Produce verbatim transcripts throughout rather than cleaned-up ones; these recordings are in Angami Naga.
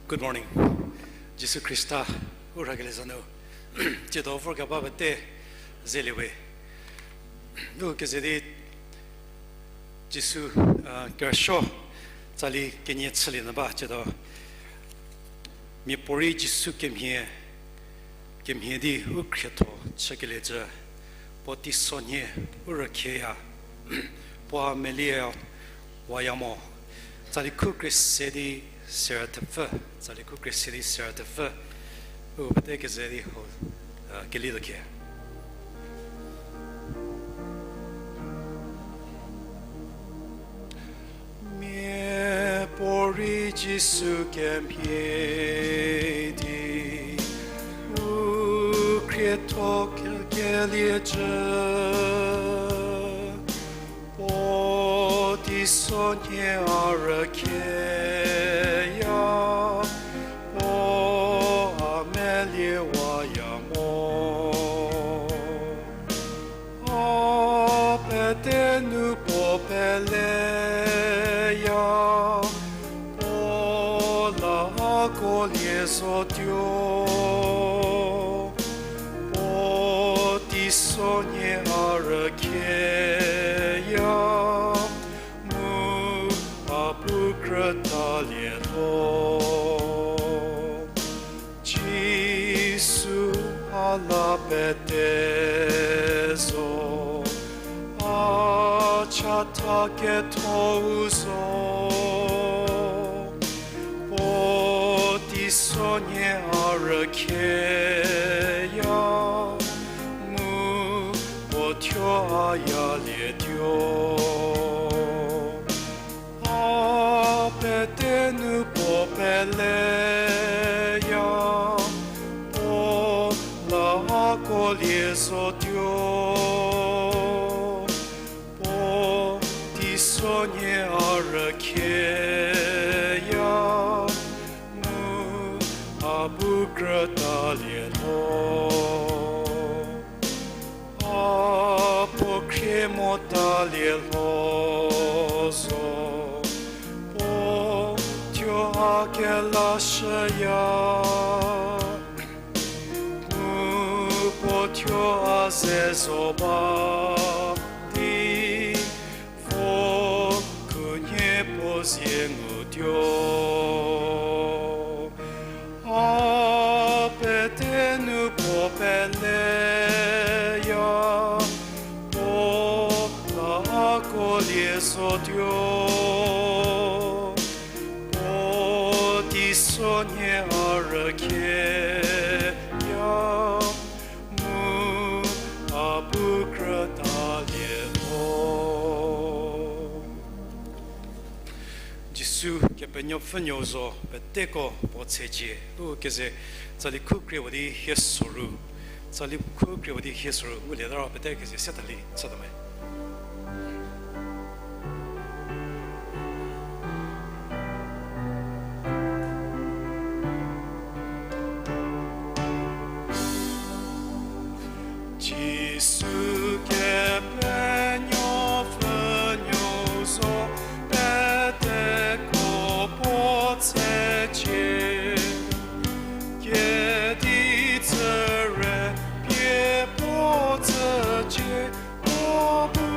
Good morning. Jisu Khrista u rhakelie za nu tsiedo vorkeba pete zeliewe. U keze di Jisu, a, kerüsuo tsali kenie chülie nyü ba tsiedo. Miapuorei Jisu kemhie, kemhie di u khrietho chükeliecü, puo teisonhie u rükhieya, puo a melie waya mo. Tsali khu krie se di serü thepfü, tsali khu krie se di serü thepfü, u pete keze di ho, a, kelietuo khie. Miapuorei Jisu kemhie di u khrietho ke- keliecü, puo teisonhie a rükhieya, puo a melie waya mo. A pete nu puo peleya, puo la a kolie zotuo, puo teisonhie a rükhieya, mu a bu krütalie lho. Jisu a la pete zo, a chatha kethou zo, puo teisonhie a rükhieya, mu puo thuo a yalietuo. A pete nu puo peleya, puo la a kolie zotuo, puo teisonhie a rükhieya, mu a bu krütalie lho. A puo khrie motalie lho zo, puo thuo a kelashüya, mu puo thuo a ze zo ba di, vo khunhie puo zie ngutuo. A pete nu puo peleya, puo la a kolie zotuo, puo teisonhie a rükhieya, mu a bu krütalie lho. Jisu Kepenuopfü Nuou zo, peteko puo tsecie. U keze tsali khu krie puo di hie soru. Tsali khu krie puo di hie soru ngulie ta ro pete keze se tali chütuo me. Jisu Kepenuopfü Nuou zo, peteko puo tsecie. Kedi tsüre pie puo tsücie, puo bu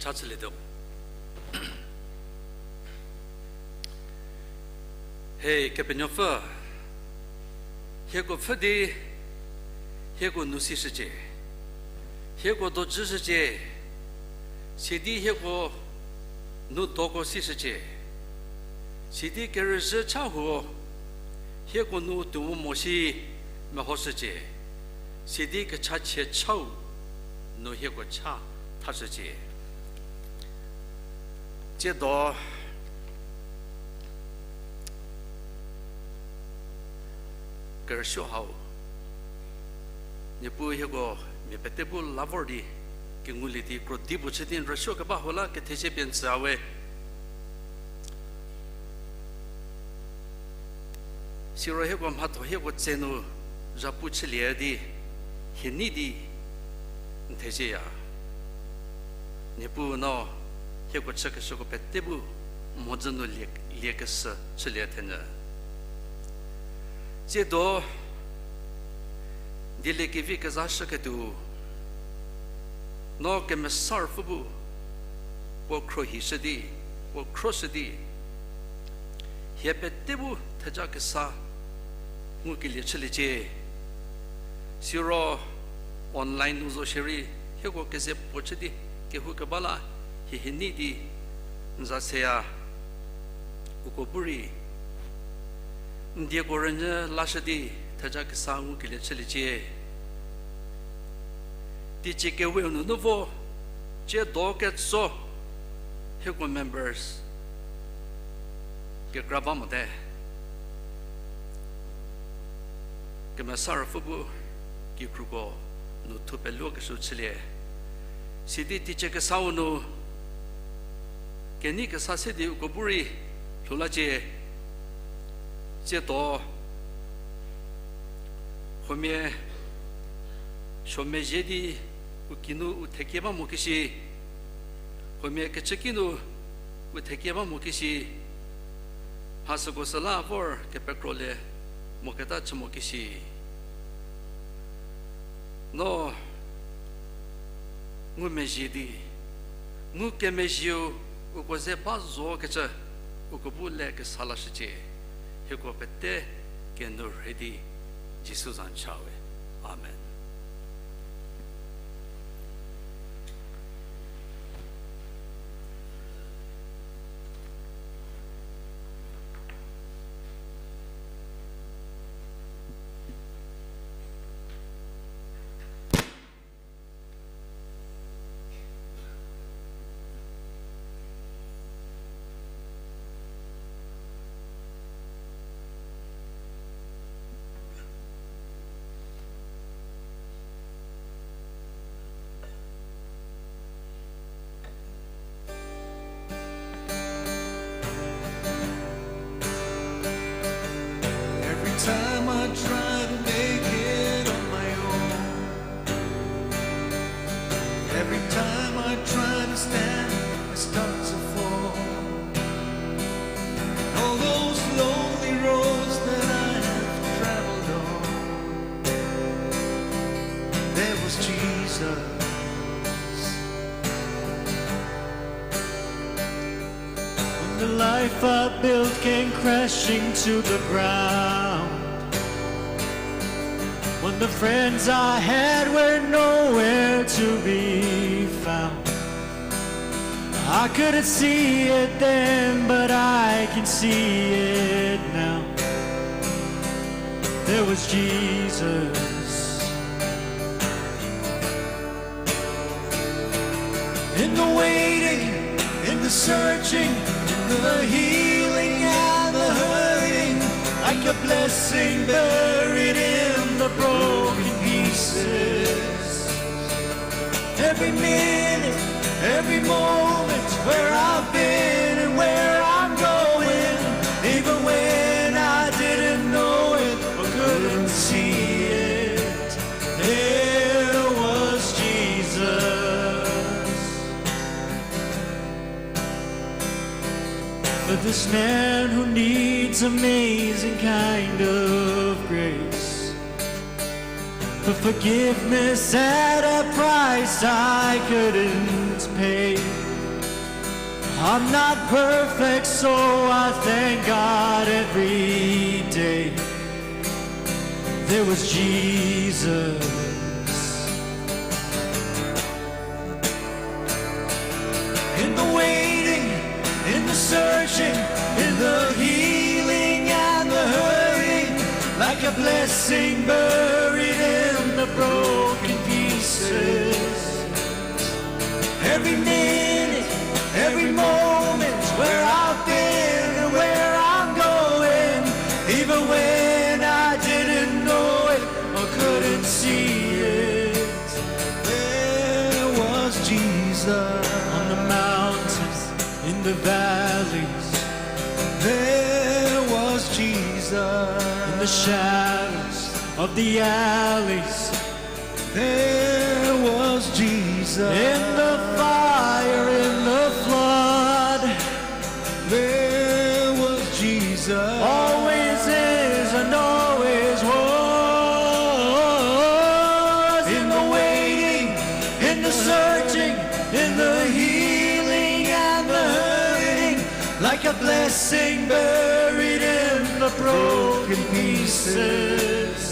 Cha chülietuo. He Kepenuopfü, hieko pfhü di, hieko nu sishücie, hieko dojüshücie, sidi hieko nu doko sishücie, sidi kerüzhü cha huo, hieko nu tuo mo shi mehoshücie, sidi kechachie chau nu hieko cha thashücie. Tsiedo kerüsuo hau, Niepuu hieko mia pete bu la vor di, kengulie di krodi puo chü di n rüsuo keba hau la kethezie pie n tsüya we. Siro hieko mhatho hieko tse nu zhapu chülie di, hie nei di n thezieya. Niepuu no hieko chükeshüko pete bu mhodzü nu lie, liekeshü chülie thenyü. Tsiedo dieliekevi kezashüketuo, no Kemesa Ruopfü bu puo khruohishü di, puo khruoshü di, hie pete bu theja kesa ngukelie chüliecie. Siro online nu zo shierei hieko keze puo chü di kehoukeba la hie hie nei di n za seya. Uko bu rei n dieko rünyü lashü di theja kesa ngukelie chüliecie. Teicie keweu nunu vo, tsiedo ketso hieko members kekra ba mote. Kemesa Ruopfü bu kikruko nu thu peluokeshü chülie. Sidi teicie kesau nu kenei kesa se di uko bu rei lhou lacie. Tsiedo huomia suomezhie di u kinu u thekie ba mo kishi, huomia kechüki nu u thekie ba mo kishi, mha süko süla vor kepekrolie moketa chü mo kishi. No ngumezhie di, ngukemezhieu uko ze ba zokecü uko bu le kesa lashücie. Hieko pete kenu rhei di Jisu za nu cha we. Amen. Every time I try to make it on my own, every time I try to stand, I start to fall. All those lonely roads that I have traveled on, there was Jesus. When the life I built came crashing to the ground, when the friends I had were nowhere to be found, I couldn't see it then, but I can see it now. There was Jesus. In the waiting, in the searching, in the healing and the hurting, like a blessing buried in the broken pieces. Every minute, every moment, where I've been and where I'm going, even when I didn't know it or couldn't see it, there was Jesus. For this man who needs amazing kind of grace, for forgiveness at a price I couldn't pay, I'm not perfect, so I thank God every day. There was Jesus. In the waiting, in the searching, in the healing and the hurting, like a blessing buried in the broken pieces. Every minute, every moment, where I've been and where I'm going, even when I didn't know it or couldn't see it, there was Jesus. On the mountains, in the valleys, there was Jesus. In the shadows of the alleys, there was Jesus. In the fire, in the flood, there was Jesus. Always is and always was. In the waiting, in the searching, in the healing and the hurting, like a blessing buried in the broken pieces.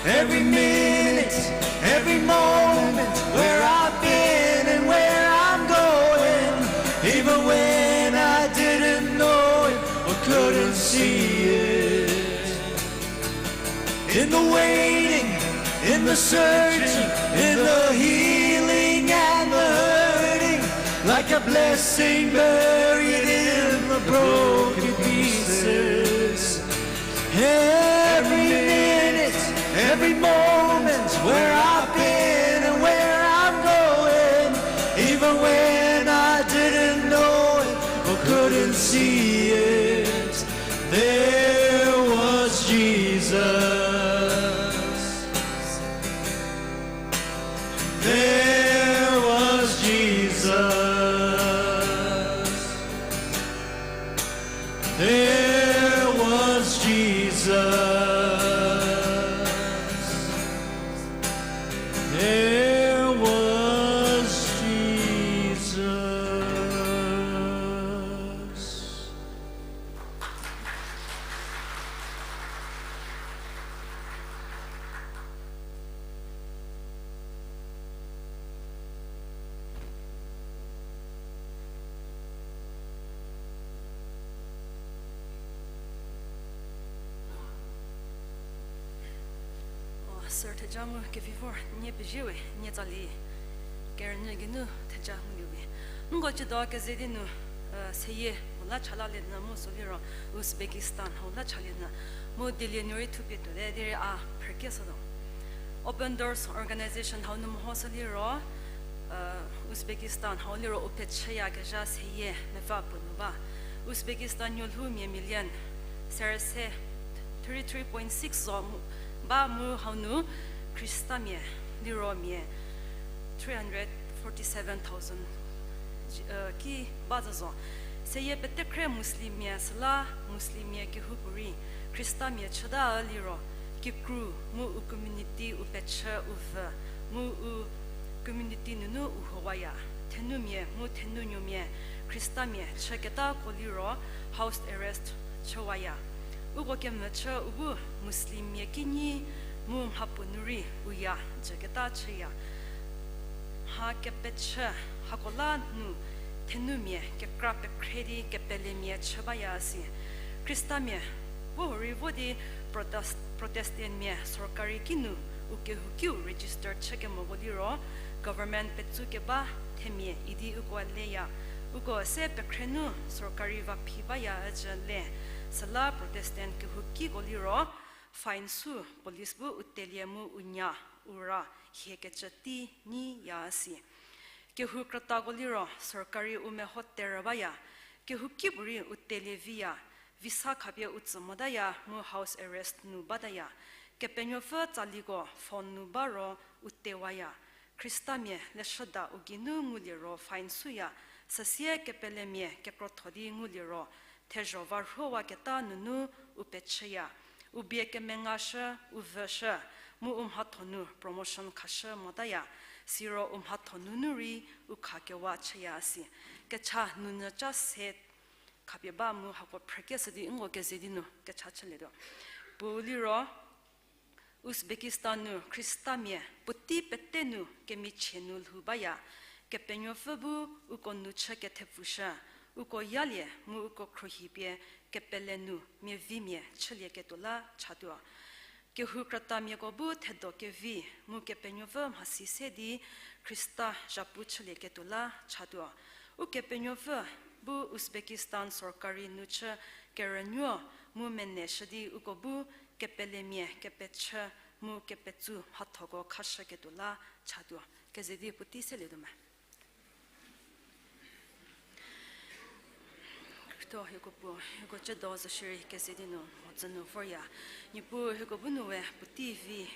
Every minute, every moment, where I've been and where I'm going, even when I didn't know it or couldn't see it. In the waiting, in the searching, in the healing and the hurting, like a blessing buried in the broken pieces. Every minute, every moment, where I've been and where I'm going, even when I didn't know it or couldn't see it, there was Jesus. There was Jesus. There was Jesus. There was Jesus. O, sir, theja mu kevi vor nie pezie we, nie tsali kerünyü geinu theja ngulie we. Nko ciedo keze di nu, e, seyie hau la cha lalie nyü mu sü liro Uzbekistan hau la chalie nyü, mu dilie nu rei thupie tuote derei a phrüke satuo. Open Doors Organization hau nu mehoshü liro, e, Uzbekistan hau liro u pechüyakezha seyie mepfü puo nu ba. Uzbekistan nuolhoumia million serese thirty-three point six zo mu, ba mu hau nu Khristamia liro mia three hundred forty-seven thousand, e, ki ba zo zo. Seyie petekhre Muslimmia süla Muslimmia kehoupuorei Khristamia chüta liro kikru mu u community u pechü u vü mu u community nunu u howaya. Thenumia mu thenunuomia Khristamia chüketako liro house arrest chüwaya. Uko kemvü chü u bu Muslimmia kinyi mu mhapuo nu rei u ya jüketa chüya. Mha kepechü hako la nu thenumia kekra pekhre di kepelemia chü baya si. Khristamia vo hurei vo di Protest-, Protestantmia sorkari kinu u kehoukiu register chükemoko liro government petsu keba themia idi uko leya. Uko se pekhre nu sorkari va phi baya ücü le. Süla Protestant kehoukiko liro fine sü police bu u telie mu u nya u ra hie kecü tei nyiya si. Kehou krütako liro sorkari u meho terü baya, kehoukipuorei u telie viya, visa khapie u tsü motaya mu house arrest nu bataya. Kepenuopfü tsaliko phone nu ba ro u tewaya. Khristamia leshüda u geinu ngulie ro fine süya, süsie kepelemia kekrotho di ngulie ro thezho va rhuowaketa nunu u pechüya. U bie kemengashü, u vüshü, mu u mhatho nu promotion khashü motaya. Siro u mhatho nunu rei u khakewa chüya si. Kecha nunyü ca se khapie ba mu hako phrükeshü di nko keze di nu kecha chülietuo. Puou liro, Uzbekistan nu Khristamia puotei pete nu kemichie nu lhou baya, Kepenuopfü bu uko nu chü kethepfushü, uko yalie mu uko khruohi pie kepele nu miavimia chülieketuo la chatuo. Kehou krütamiako bu thedo kevi mu Kepenuopfü mhasi se di Khrista zhapu chülieketuo la chatuo. Ukepenuopfü bu Uzbekistan sorkari nu chü kerünuo mu meneshü di uko bu kepelemia kepechü mu kepetsu mhathoko khashüketuo la chatuo. Keze di puotei selietuo me. Khrietho hieko Puo, hieko ciedo zo shierei keze di nu mhodzü nu vorya. Niepuu hieko bu nu we puotei vi,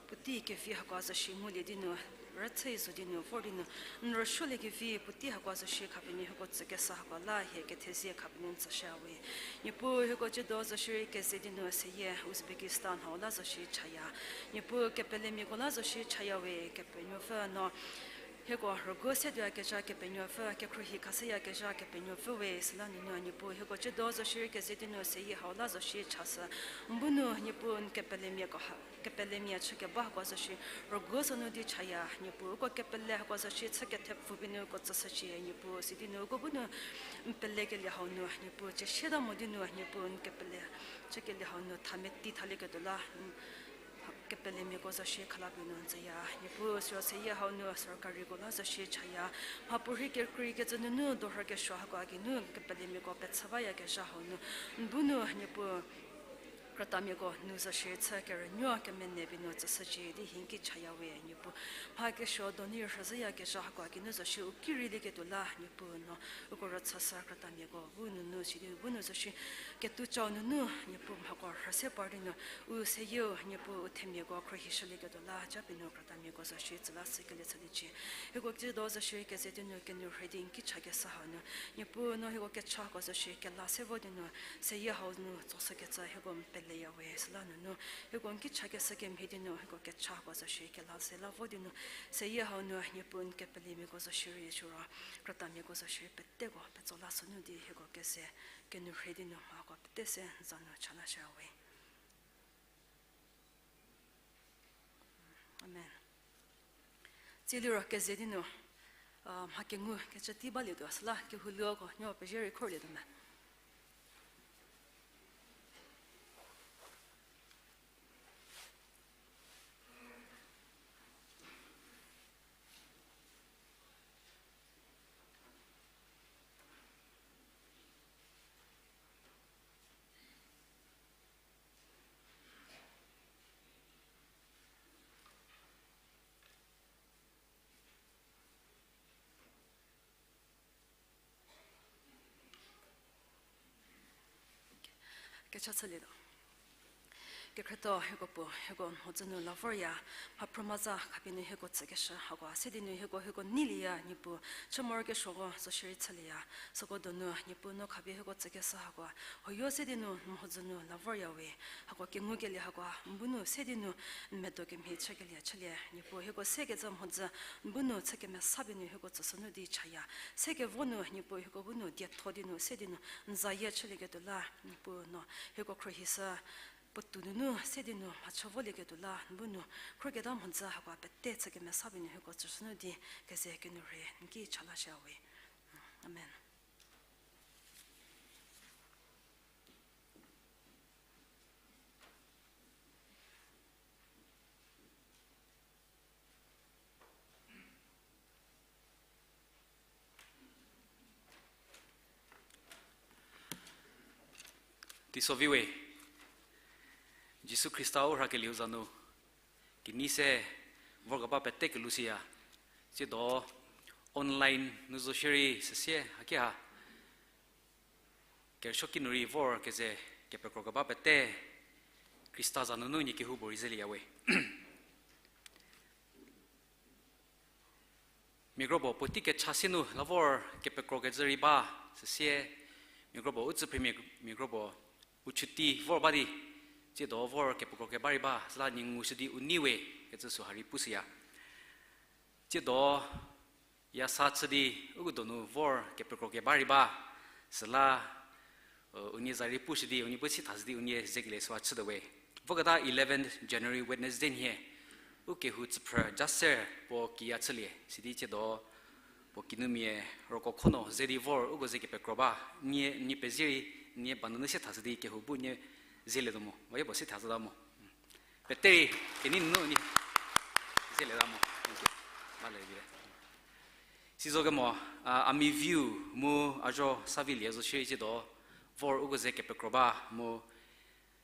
puotei kevi hako zo shi ngulie di nu, rüchü zo di nu vor di nu, n rüsuolie kevi puotei hako zo shi khapie nu hieko tsükeshü hako la hie kethezie khapie nu n tsüshüya we. Niepuu hieko ciedo zo shierei keze di nu seyie Uzbekistan hau la zo shi chaya. Niepuu kepelemiako la zo shi chaya we, Kepenuopfü no hieko rüguo setuoyakezha Kepenuopfü, kekhruohi khashüyakezha Kepenuopfü we, süla nunu Niepuu hieko ciedo zo shierei keze di nu seyie hau la zo shi chashü. N bu nu Niepuu n kepelemiako ha, kepelemia chü keba hako zo shi rüguo sü nu di chaya. Niepuu uko kepele hako zo shi chü kethepfu pie nu uko tsüshücie. Niepuu sidi nu uko bu nu n pelekelie hau nu Niepuu ciesieta mo di nu Niepuu n kepele chükelie hau nu tha meti thalieketuo la, kepelemiako zo shi khala pie nu n tsüya. Niepuu siro seyie hau nu sorkariko la zo shi chaya. Mhapuorei kekreikecü nunu dorhü kesuo hako a geinu kepelemiako pechü bayakezha hau nu, n bu nu Niepuu krütamiako nu zo shi chü kerünuo kemenei pie nu tsüshücie di hie n ki chaya we Niepuu. Mha kesuo donu rhüzhüyakezha hako a geinu zo shi u ki rei lieketuo la Niepuu no uko rüchüshü krütamiako bu nunu sidi bu nu zo shi ketucau nunu Niepuu mhako rhüse par di nu u seyieu Niepuu u themiako khruohishülieketuo la japie nu krütamiako zo shi tsü la sükelie chüliecie. Hieko ciedo zo shierei keze di nu kenourhei di n ki chakeshü hau nu Niepuu no hieko kechako zo shi kela se vo di nu seyie hau nu tsoshükecü hieko n peleya we süla nunu hieko n ki chakeshü kemhie di nu hieko kechako zo shi kela se la vo di nu seyie hau nu Niepuu n kepelemiako zo shierei siro krütamiako zo shierei peteko petso la sünu di hieko keze kenourhei di nu mhako pete se n za nu chalashüya we. Amen. Tsie liro keze di nu mha kengu kecü tei balietuo süla kehou luoko nuo pezie rei khorlietuo me. Kecha chülietuo. Kekhrietho hieko Puo, hieko mhodzü nu la vorya, mhaphrümaza khapie nu hieko tsükeshü hakoa se di nu hieko hieko neilieya Niepuu, chü morokesuoko zo shierei chülieya, süko donu Niepuu no khapie hieko tsükeshü hakoa huoyo se di nu mhodzü nu la vorya we, hako kengukelie hakoa n bu nu se di nu n medo kemhie chükelie chülie Niepuu, hieko sekecü mhodzü n bu nu chü kemesa pie nu hieko tsüshü nu di chaya, sekevo nu Niepuu hieko bu nu dietho di nu se di nu n zayie chülieketuo la Niepuu no hieko khruohishü, puotou nunu se di nu mhachü volieketuo la n bu nu khroketa mhodzü hakoa pete chü kemesa pie nu hieko tsüshü nu di keze kenourhei n ki chalashüya we. Amen. Teisovi we, Jisu Khrista u rhakelieu za nu kenei se vorkeba pete kelushüya. Tsiedo online nu zo shierei süsie haki ha kerüsuoki nu rei vor keze kepekrokeba pete Khrista za nunu nie kehoupuorei zelieya we. Mia kropuo puotei kecha sie nu la vor kepekrokecü rei ba, süsie mia kropuo u tsüphrie mia, mia kropuo u chütei vor ba di, tsiedo vor kepekrokeba rei ba, süla nie ngushü di u nei we kecü süha rei pushüya. Tsiedo, ya sa chü di, uko donu vor kepekro keba rei ba, süla, unie za rei pushü di, unie bu si thashü di, unie zekelie süu chütuo we. Voketa eleventh January Wednesday nhie, ukehou tsüphrü jaser puo kiya chülie, sidi tsiedo, puo kinumia roko khono ze di vor, uko ze kepekro ba, nie, nie pezie rei, nie ba nunu si thashü di, kehou bu nie zelietuo mo, waye puo si thashüta mo. Peterei, kenei nunu nie zelieta mo. Thank you. Ba le vi le. Sizo kemo, a, a mi viu mu a zo sa vi lie zo shierei tsiedo, vor uko ze kepekro ba mu,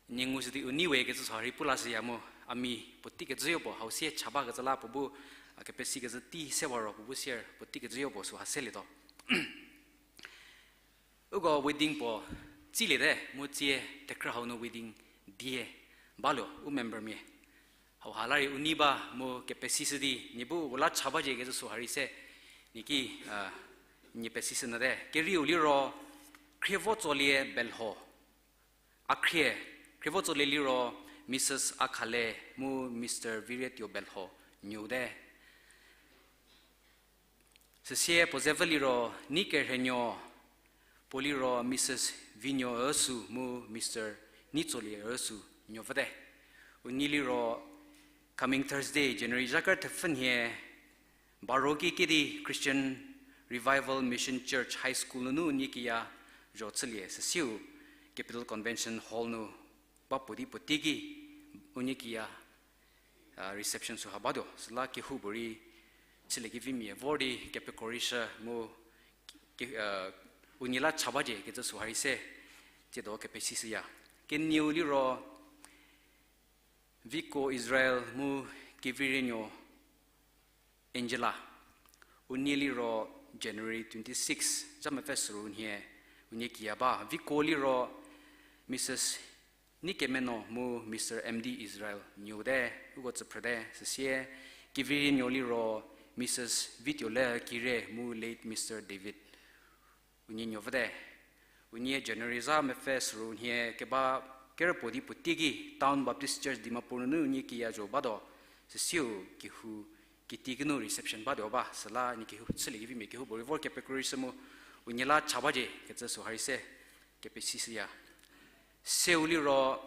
nie ngushü di u nei we kecü süha rei pu lashüya mu, a mi puotei kecüyo puo, hau sie cha bakecü la puo bu, a, kepesikecü tei sewa ro puo bu sier puotei kecüyo puo süha selietuo. Uko wedding puo tsiliete mu tsie thekrü hau nu wedding die baluo u membermia. Hauha la rei u nei ba mu kepesishü di, nie bu uko la cha bacie kecü süha rei se, nie ki, a, nie pesishü nyüte. Kerieu liro, Khrievotsolie Belho. A khrie, Khrievotsolie liro, Mrs Akhale mu Mr Viretio Belho nuote. Süsie puo zepfü liro, Neikerhenuo, puo liro Mrs Vinuo Üsü mu Mr Neitsolie Üsü nuopfüte. Unie liro coming Thursday, January zha ker thepfü nhie, baro ki kedi Christian Revival Mission Church High School nunu unie kiya zho chülie süsiu Capital Convention Hall nu ba puo di puotei ki unie kiya, a, reception süha batuo. Süla kehoupuorei chüliekevimia vor di kepekro rei shü mu, ke-, a, unie la cha bacie kecü süha rei se, tsiedo kepesishüya. Kenieu liro, Viko Israel mu Kevirienuo Angela. Unie liro January twenty-six, zha mepfü süru nhie unie kiya ba. Viko liro Mrs Neikemeno mu Mr M D Israel nuote, uko tsüphrüte, süsie Kevirienuo liro Mrs Vituole Kire mu late Mr David unie nuopfüte. Unie January zha mepfü süru nhie keba kerüpuo di puotei ki Town Baptist Church Dimapur nunu unie kiya zho batuo, süsiu kehou kitiekinu reception batuo ba, süla nie kehou chüliekevimia kehoupuorei vor kepekro rei shü mu unie la cha bacie kecü süha rei se kepesishüya. Seu liro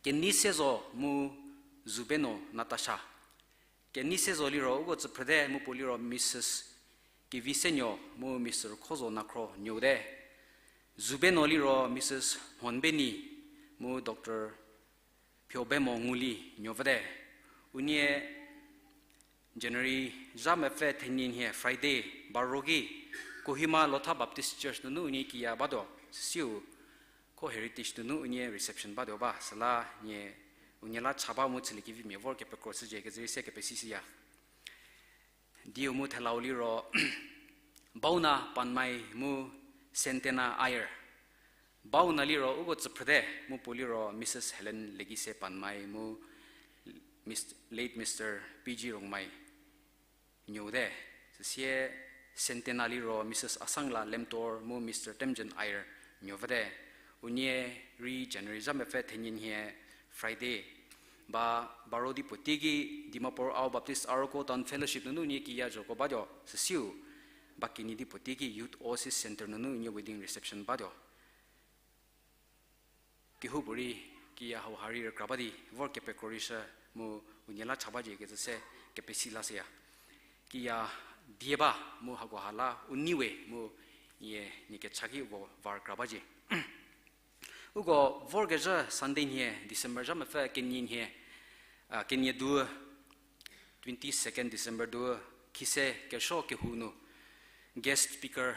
Keneisezo mu Zubeno Natasha. Keneisezo liro uko tsüphrüte mu puo liro Mrs Kevisenuo mu Mr Khozo Nakhro nuote. Zubeno liro Mrs Mhonbeni mu Doctor Phiobemo Nguli nuopfüte. Unie January zha mepfü thenyie nhie Friday, baro ki, Kohima Lotha Baptist Church nunu unie kiya batuo, süsiu, Kho Heritage nunu unie reception batuo ba, süla nie, unie la cha ba mu chüliekevimia vor kepekro shücie kecü rei se kepesishüya. Diu mu thelau liro, Bauna Panmai mu Sentena Ayer. Bauna liro uko tsüphrüte mu puo liro Mrs Helen Legise Panmai mu Mis-, late Mr P G Rongmai nuote. Süsie Sentena liro Mrs Asangla Lemtor mu Mr Temjen Ayer nuopfüte. Unie rei January zha mepfü thenyie nhie Friday, ba baro di puotei ki Dimapur Ao Baptist Aroko Town Fellowship nunu unie kiya zhoko batuo, süsiu, ba kenie di puotei ki Youth Oasis Center nunu unie wedding reception batuo. Kehoupuorei kiya hauha rei rükra ba di vor kepekro rei shü mu unie la cha bacie kecü se kepesi lashüya. Kiya die ba mu hakoha la u nei we mu nie, nie kecha ki uko var kra bacie. Uko vorkezhü Sunday nhie December zha mepfü kenie nhie, a, kenie du, twenty-second December du, khise kesuo kehou nu guest speaker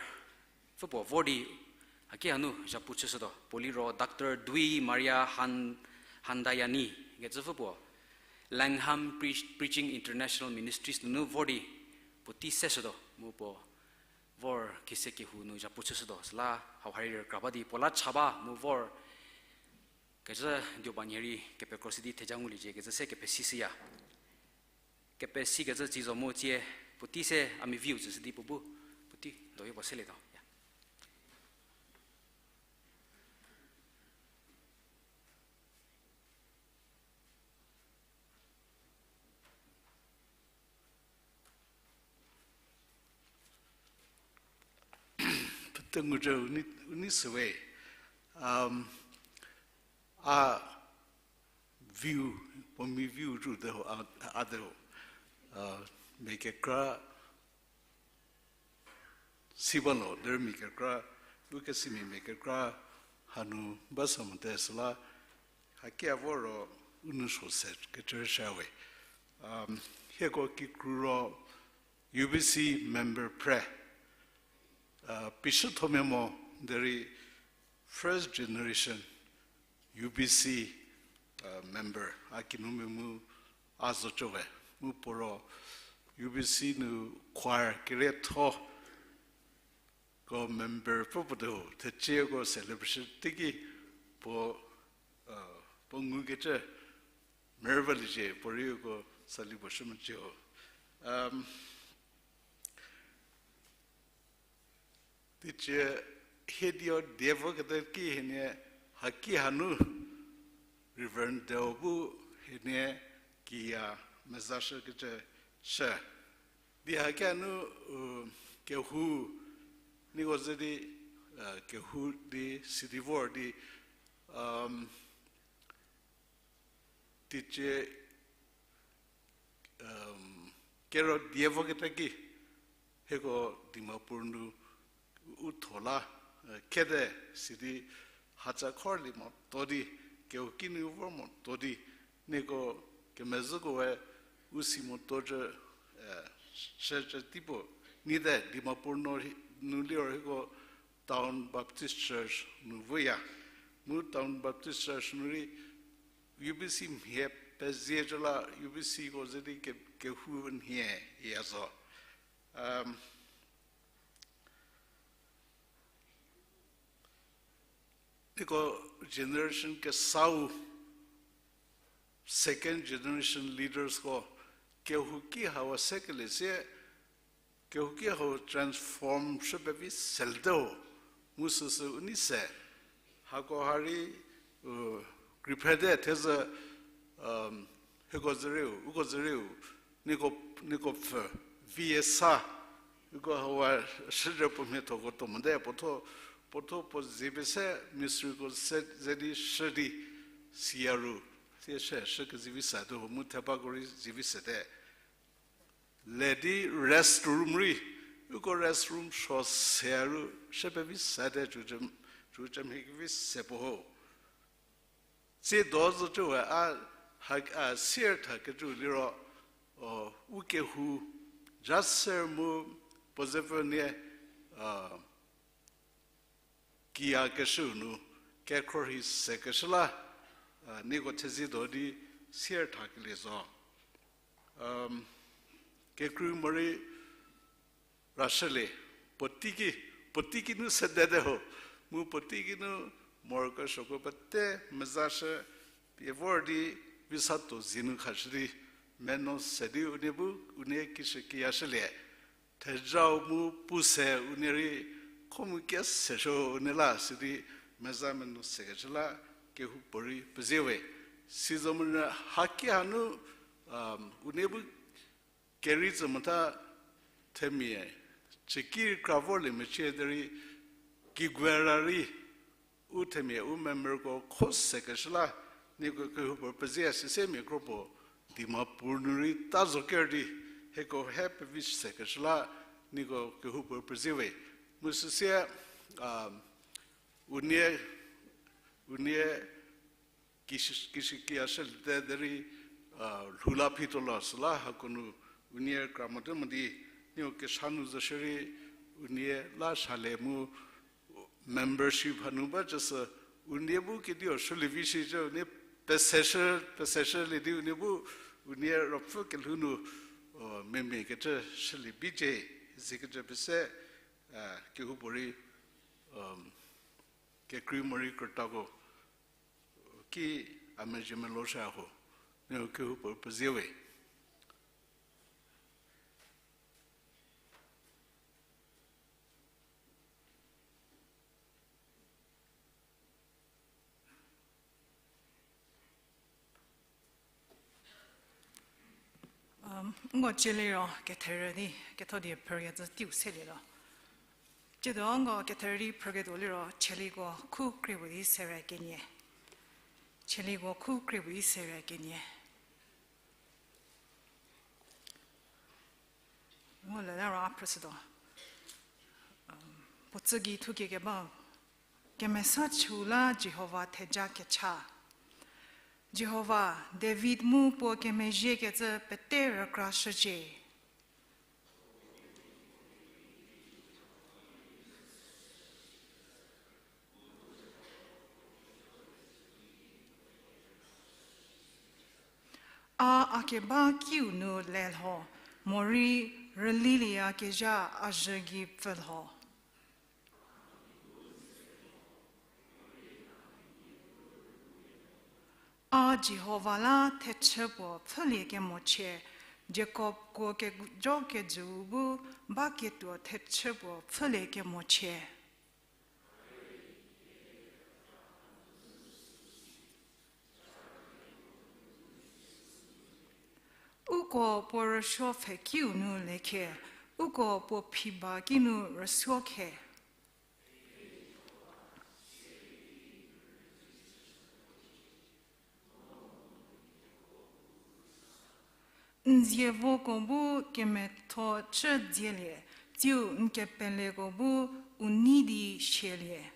pfü puo vor di, haki hanu zhapu chüshütuo. Puo liro Doctor Dwi Maria Han-, Handayani kecü pfü puo Langham Pre-, Preaching International Ministries nunu vor di puotei seshütuo mu puo vor khise kehou nu zhapu chüshütuo. Süla hauha rei rükra ba di puo la cha ba mu vor kezhü dioba nhie rei kepekro shü di theja nguliecie kecü se kepesishüya. Kepesikecü tsi zo mu tsie puotei se a mi viu tsüshü di puo bu puotei doyo puo selietuo. Tengujü u nei, u nei süwe. Um, a view, puo mi view ru de ho, a, a de ho. Uh, mia kekra, si ba no, derei mia kekra, u kesimia mia kekra, hanu ba sa mote süla, haki a vo ro, u nou so se kecü rüshüwe. Um, hieko kikru ro, U B C member phre. Uh, pishüthomia mo derei first generation U B C, uh, member a kinumia mu a zo cüwe. Mu puo ro U B C nu choir kerietho ko member pfü puo tuo, thecieko celebration teiki puo, uh, puo ngukecü merüvaliecie, puo rei uko sali puo shü mecie ho. Um, teicie hiedio die voketa ki hienie haki hanu Reverend Deo bu hienie kiya mezashükecü shü. Di haki hanu, uh, kehou, nieko ze di, uh, kehou di, sidi vor di, um, teicie, um, kero die voketa ki, hieko Dimapur nu u tho la, uh, khede sidi hatsa khorlie moto di, kehouki nu vor moto di, nieko kemezhüko we u si moto cü, uh, shücü teipuo, nite Dimapur nu liro hieko Town Baptist Church nu voya. Mu Town Baptist Church nu rei U B C mhie pezie cü la U B C ko ze di ke, kehou nhie ya zo. Um, nieko generation kesau, second generation leaders ko, kehouki hau se kelie sie, kehouki hau transform shü pevi selte ho, mu süsü u nei se. Hako ha rei, uh, kriphrete thezü, um, hieko zerieu, uko zerieu, nieko, nieko pfü, vi sa, uko hau a shüzhü puo mhiethoko tuo mote, puotho, puotho puo zivi se, mistriko se, ze di shü di, siya ru, sie shü, shü kezivi sa tuo, mu thebako rei zivi sete. Le di restroom rei, uko restroom suo se ru, shü pevi sete, cücü, cücü mhie kevi se puo ho. Tsiedo zocüwe a, ha, a, sier tha kecü liro, o, u kehou, ja ser mu, puo zepfü nie, a, kiya keshü nu, kekhro hi se keshü la, a, nieko theziedo di sier tha kelie zo. Um, kekrei morei rashülie, puotei ki, puotei ki nu sedete ho, mu puotei ki nu morokesuoko pete mezashü, pie vor di visa to zie nu khashü di, meno se di unie bu, unie kishükiya shülie. Thejau mu pu se unie rei kho mu kie se sho unie la sidi meza menu sekecü la kehoupuorei pezie we. Sizomonyü haki hanu, um, unie bu kerei tsü motha themia, cüki kra vorlie mecie derei kiguera rei u themia u memberko kho sekeshü la, nieko kehoupuo pezie sise mia kro puo Dimapur nu rei ta zo ker di, hieko he pevi sekeshü la, nieko kehoupuo pezie we. Mu süsie, a, unie, unie kishü, kishükiya shüliete derei, a, lhou la phituo lo süla hako nu unie kra mote mo di, nieko kesa nu zo shierei unie la salie mu membership hanu ba cüsü unie bu kedio shülie vi shicü unie peseshü, peseshülie di unie bu unie ruopfü kelhou nu, o, memia kecü shülie bicie, zekecü pese, a, kehoupuorei, um, kekrei morei krütako ki a mezhie melo shü ho, nieko kehoupuo pezie we. Um, ngo cieliro ketherü di ketho die phrüyacü teiu selietuo. Tsiedo nko ketherei phrüketuo liro, Tsaliko khu krie puo di sere kenie. Tsaliko khu krie puo di sere kenie. Ngu lele ro a phrüshütuo. Puo tsü gei thukie keba. Kemesa chü la Jihova theja kecha. Jihova, David mu puo kemezhiekecü pete rükrashücie. A a keba kiu nu le lho, morei rülilieyakezha a zhü gei pfü lho. A Jihova la thechü puo pfhülie kemochie, Jakob kuo kejo kejüu bu baketuo thechü puo pfhülie kemochie. Uko puo rüsuo pfhe kiu nu lekhe, uko puo phi ba kinu rüsuo khe. N zievoko bu kemetho chü dzielie, tsiu n kepeleko bu u nei di sielie.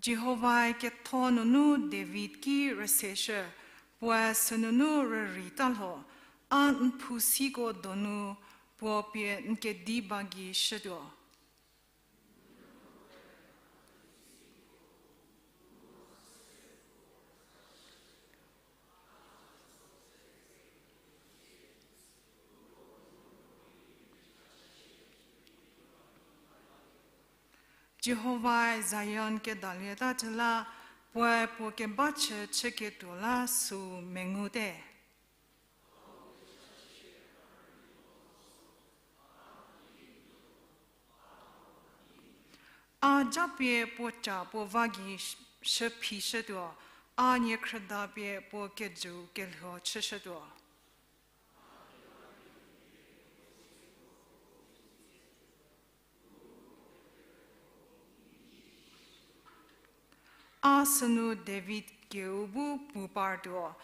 Jihovae ketho nunu David ki rüseshü, puoe sünunu rüreita lho, a n phu siko donu puo pie n kedi ba gei shütuo. Jihovae Zion kedalieta chü la, puoe puo keba chü chüketuo la süu mengute. A japie puo ca puo va gei shüphishütuo, a niekhrüda pie puo kejüu kelhuo chüshütuo. A sünu David keu bu pu partuo,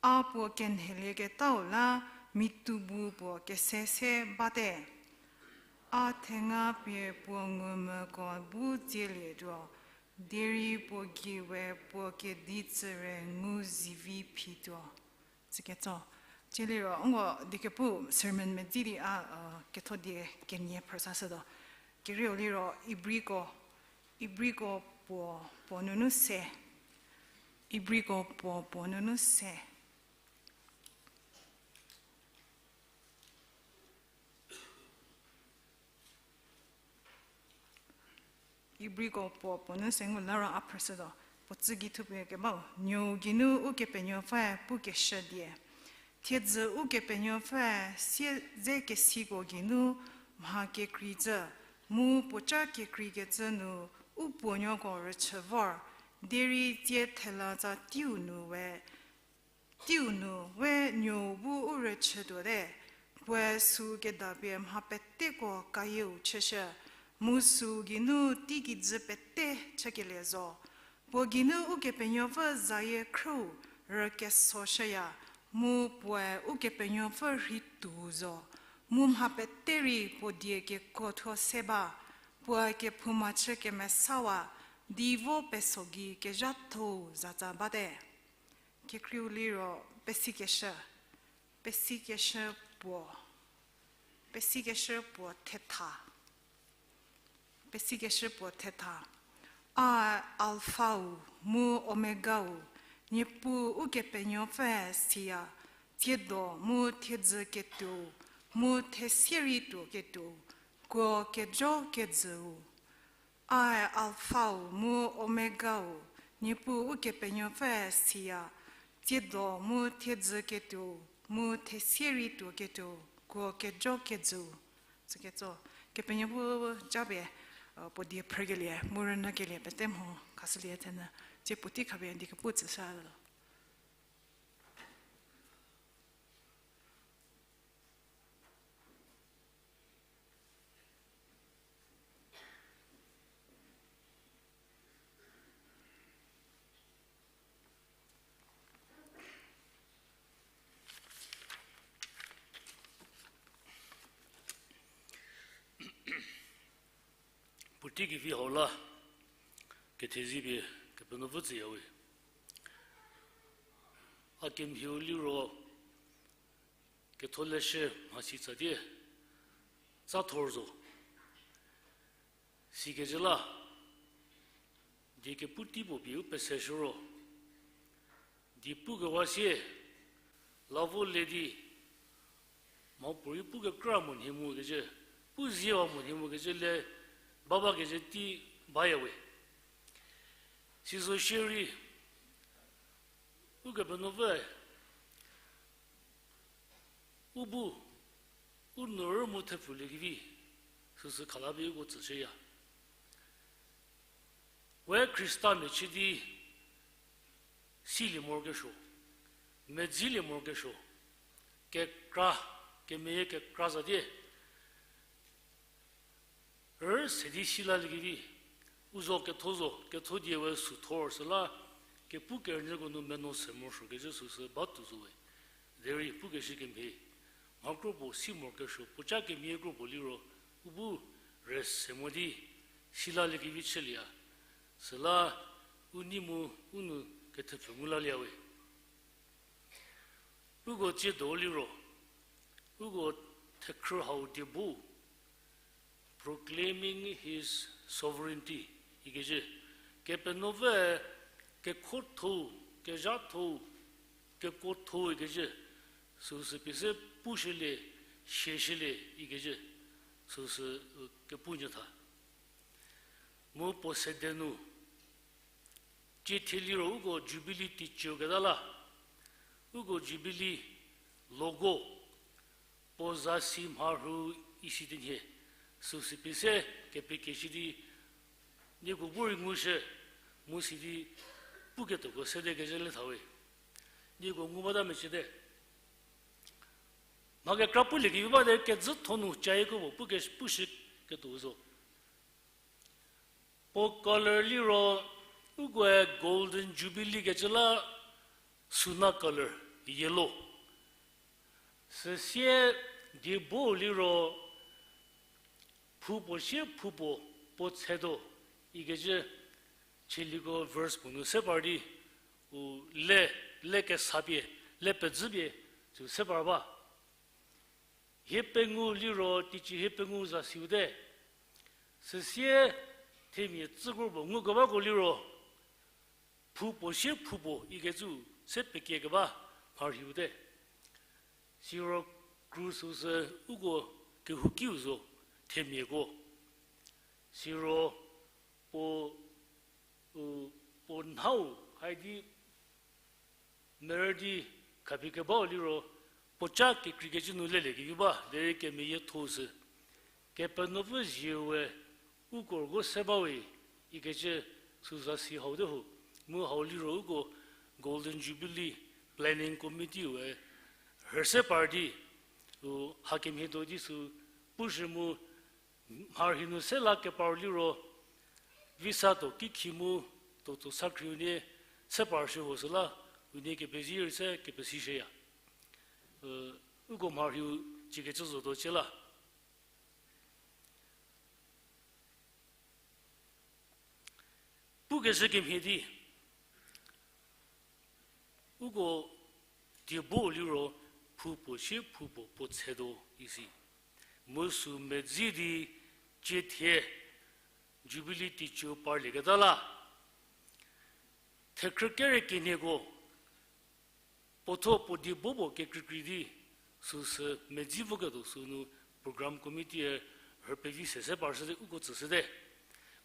a puo kenhelieketau la mitu bu puo kese se bate. A thenga pie puo ngumvüko bu dzielietuo, derei puo gei we puo kedi tsüre ngu zivi phituo. Tsüketso. Tsie liro, nko diekepu sermon medzi di a, ketho die kenie phrüsashütuo. Kerieu liro, Ibriko, Ibriko puo, puo nunu se. Ibriko puo, puo nunu se. Ibriko puo, puo nu se ngu la ro a phrüshütuo, puo tsü gei thupie kebau, Nuou geinu Ukepenuopfüe pukeshü die. Thiedzü Ukepenuopfüe siedzekesiko geinu mha kekreicü, mu puoca kekreikecü nu u puonuoko rüchü vor, derei tsie thela tsa teiu nu we, teiu nu we Nuou bu u rüchütuote, puoe süu kedapie mha peteko kayieu chüshü, mu süu geinu teikijü pete chükelie zo. Puo geinu Ukepenuopfü zayie khrüu rükesoshüya, mu puoe Ukepenuopfü rhei tuo zo, mu mha pete rei puo die kekuothuo se ba, puoe kephouma chü kemesawa, di vo peso gei kezhathou zatsa bate. Kekreiu liro pesikeshü, pesikeshü puo, pesikeshü puo thetha, pesikeshü puo thetha. A Alphau mu Omegau, Niepuu Ukepenuopfü siya, tsiedo mu thiedzü ketuou, mu thesie rei tuo ketuou, kuo kejo kejüu. Ae Alphau mu Omegau, Niepuu Ukepenuopfü siya, tsiedo mu thiedzü ketuou, mu thesie rei tuo ketuou, kuo kejo kejüu. Tsüketso, Kepenuopfü japie, puo die phrükelie mu rünyükelie pete mho khashülie thenyü, tsie puotei khapie diekepu tsüshütuo. Teigei vi hau la, kethezie pie Kepenuopfü tsüyawe. A kemhieu liro, ketholeshü mhasi tsatie, tsathor zo. Sikecü la, die kepu tei puo pie u peseshü ro, die pukewa sie, la vo le di, mhapuorei pukekra mo nhie mokecü, pu ziewa mo nhie mokecü le, babakecü tei bayawe. Sizo shierei, Ukepenuopfü, u bu, u nu rü mu thepfuliekevi, süsü khalapie uko tsüshüya. We Khristamia chü di, silie morokesuo, medzilie morokesuo, kekra, kemeyie kekra zatie, rü se di silaliekevi, u zo ketho zo, ketho die we süthor süla, kepu kerünyüko nu meno se morosuokecü süsü batuo zo we. Derei pukeshü kemhie, mha kropuo si morokesuo, puoca kemeyie kropuo liro, u bu rüse mo di, silaliekevi chülieya. Süla, u nei mu, u nu kethepfü ngu lalieya we. Uko tsiedo liro, uko thekhrü hau die bu, Proclaiming His Sovereignty, ikecü, Kepenuopfü, kekhotho, kezhatho, kekuotho ikecü, süsü pie se pushülie, siashülie ikecü, süsü, u, kepu nyü tha. Mu puo sede nu, cie thie liro uko Jubilee teiciu keta la, uko Jubilee logo, puo zasi mharhü isi tenhie, süsü pie se kepekeshü di, nieko bu rei ngushü, mu sidi puketuoko sede kecü le thawe. Nieko ngu bata mecüte. Mha kekra puliekevi bate kezhütho nu cayie kropuo puke-, pushü ketuo zo. Puo color liro, ukoe Golden Jubilee kecü la suna color, yellow. Süsie die bu liro, phu puo sie phu puo, puo tshedo, ikecü, chieliko verse puo nu se par di, u le, le kesa pie, le pezhü pie, sü se par ba. Hie pengou liro teicie hie pengou zasiute. Süsie themia tsüko puo ngukebako liro, phu puo sie phu puo ikecü se pekiekeba mharhiute. Siro krus sü uko kehoukiu zo themiako. Siro puo, u, puo nhau haidi merü di khapie kebau liro, puoca kekreikecü nu leliekevi ba derei kemeyietho sü. Kepenuopfü zie we, uko rüko se bawe, ikecü sü zasi hau te ho. Mu hau liro uko Golden Jubilee Planning Committee we rhüse par di, u, hakemhie do di sü pushü mu, mharhi nu se la kepar liro, visa to kikhi mu, to to sakhriu nie, se par shü ho süla, unie kepezie rei se kepesishüya. Uko mharhiu cie kecü zotuo cie la. Pukeshü kemhie di, uko die bu liro phu puo sie phu puo puo tshedo isi. Mu sü medzi di cie thie Jubilee teiciu parlieketa la. Thekhrü kere kenieko, puotho puo die bu puo kekreikrei di, süsü medzi voketuo sünu program committee-e rhü pevi sese parshüte uko tsüshüte.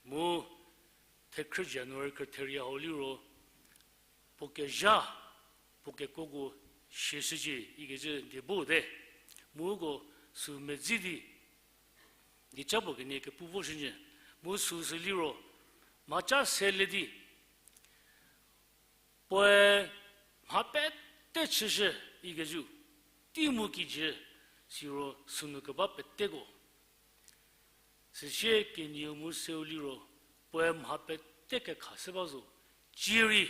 Mu thekhrü January khrütheria hau liro, puo kezha, puo kekuoko siashücie ikecü die bu te. Mu uko sü medzi di, dieca puo kenie kepu voshünyü. Mu süsü liro, mhaca se le di, puoe mha pete chüshü ikecü, tei mu kijü, siro sünu keba peteko. Süsie kenieu mu seu liro, puoe mha pete kekha se ba zo, cierei,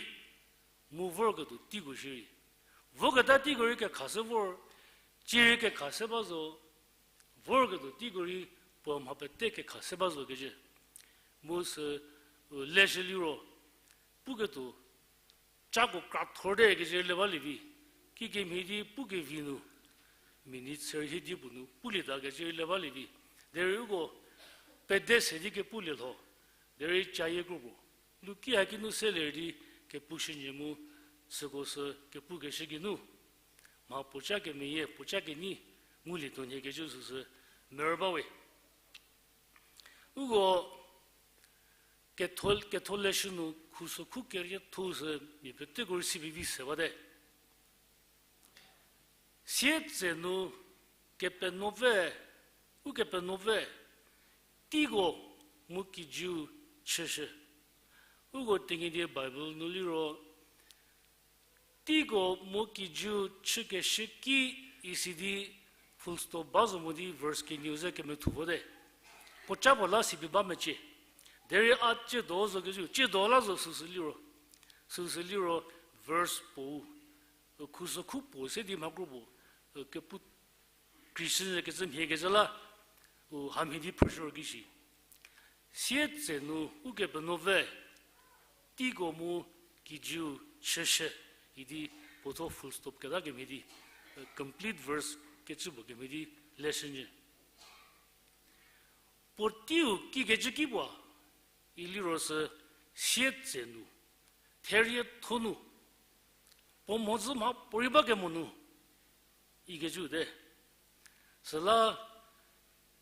mu vorketuo teiko shierei. Voketa teiko rei kekha se vor, cierei kekha se ba zo, vorketuo teiko rei puoe mha pete kekha se ba zo kecü. Mu sü, u, leshü liro, puketuo, cako krathorte kecü le balie vi, kikemhie di pukevi nu, minute serhie di puo nu pulieta kecü le balie vi. Derei uko pede se di kepulie lho, derei cayie kropuo, luki haki nu selie di kepushünyü mu, süko sü kepukeshü geinu, mha puoca kemeyie, puoca kenyi, ngulietuo nhie kecü süsü, merü bawe. Uko ketho, ketholeshü nu khusokhu kerietho sü mia peteko rei si pevi se bate. Sietsenu Kepenuopfü, Ukepenuopfü, teiko mu kijüu chüshü. Uko Tenyidie Bible nu liro, teiko mu kijüu chükeshü ki isi di full stop ba zo mo di verse kenieu ze kemethu vote. Puoca puo la si pie ba mecie. Derei a tsiedo zo kezhü, tsiedo la zo süsü liro. Süsü liro verse puo, khusokhu puo se di mhakro puo, kepu Christian kecü mhie kecü la, u hamhie di phrüshü ki shi. Sietsenu Ukepenuopfü, teiko mu kijüu chüshü idi puotho full stop keta kemhie di, complete verse kecü puo kemhie di leshünyü. Puoteiu kikecü ki puo, iliro sü sietsenu, therietho nu, puo mhodzü mha puorei bakemo nu, ikecü te. Süla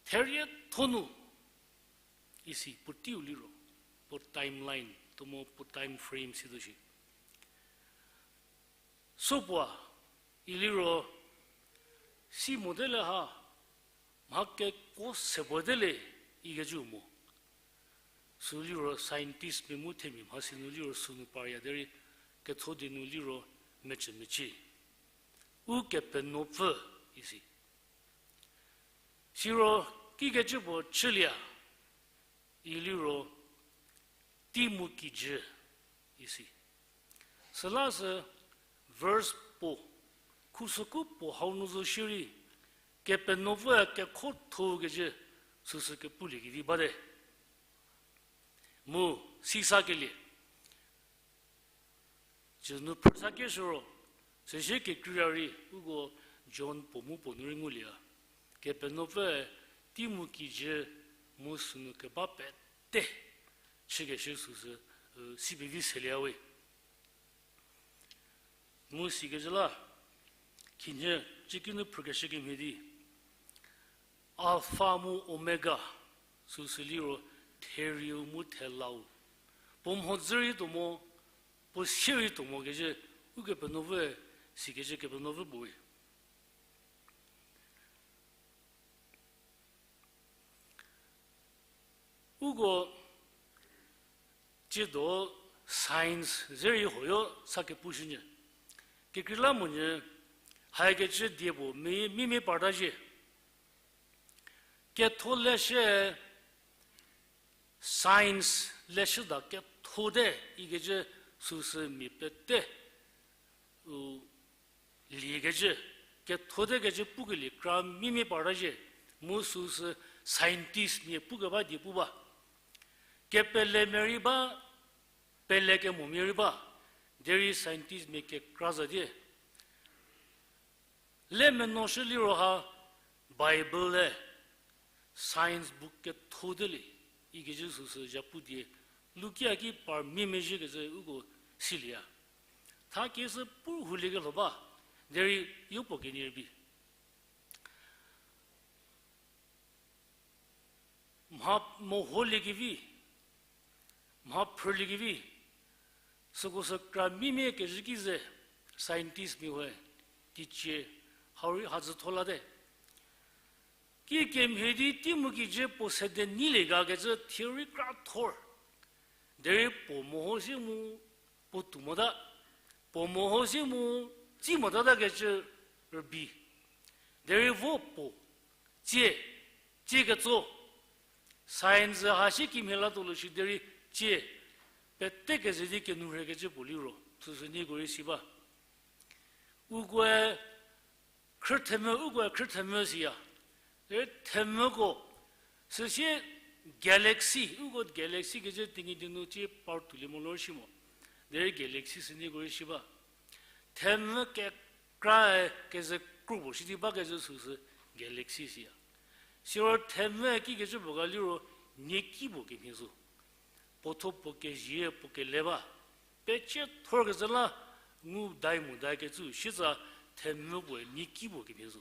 therietho nu, isi puoteiu liro, puo timeline, tuo mo puo time frame si tuo shi. Süpuo, iliro, si mote le ha, mha kekuo se puo te le, ikecü mo. Sü liro scientistmia mu themia mhasi nu liro sünu parya derei, ketho di nu liro mecü mecie. Ukepenuopfü isi. Siro kikecü puo chülie, iliro tei mu kijü isi. Süla sü verse puo, khusokhu puo hau nu zo shierei, Kepenuopfü kekhotho kecü süsü kepulie kevi bate. Mu, sisa kelie. Sünu phrüsa keshü ro, süsie kekreira rei, uko John puo mu puo nu rei ngulie. Kepenuopfü tei mu kijü mu sünu keba pete chükeshü süsü, si pevi selie we. Mu sikecü la, khinhie, cüki nu phrükeshü kemhie di, Alpha mu Omega, süsü liro therieu mu thelau. Puo mhodzü rei tuo mo, puo sie rei tuo mo kecü, Ukepenuopfü, sikecü Kepenuopfü puo we. Uko tsiedo science ze rei hoyo sa kepushünyü. Kekreilamonyü, haikecü die puo mi, mimia parta zhie. Ketholeshü science leshüda kethote ikecü süsü mia pete, u, liekecü, kethote kecü pukelie kra mimia parta zhie, mu süsü scientistmia pukeba die pu ba. Kepelemia rei ba, pelekemomia rei ba, derei scientistmia kekra za die. Le menuoshü liro ha Bible-e science book kethote le, ikecü süsü zhapu die, lukia ki par mimezhie kecü uko silieya. Tha kesü pu hulie kelho ba, derei yopuo kenie rübei. Mha meholiekevi, mha phrüliekevi, süko sü kra mimia kezhü ki ze, scientistmia we, teicie, hau rei hadzütho late. Kikemhie di tei mu kijü puo sede nyilie ga kecü theory kra thor. Derei puo meho sie mu puo tuo mota, puo meho sie mu tsi motata kecü rübei. Derei vo puo, tsie, tsie ketso. Science ha sie kimhie latuo lo shi derei tsie, pete keze di kenu rhekecü puo liro, süsü nieko rei si ba. Ukoe khrüthemvü, ukoe khrüthemvü siya. Derei themvüko, süsie Galaxy, uko galaxy kecü Tenyidie nu ci par tuolie mo lor shi mo. Derei galaxy süniko rei shi ba. Themvü kekrae keze kro puo shi di bakecü süsü galaxy siya. Siro themvü kikecü puo ga liro nieki puo kemhie zo. Puotho puo kezie puo kele ba. Pecie thorkecü la ngu dai mu dai kecü shitsa themvü puoe nieki puo kemhie zo.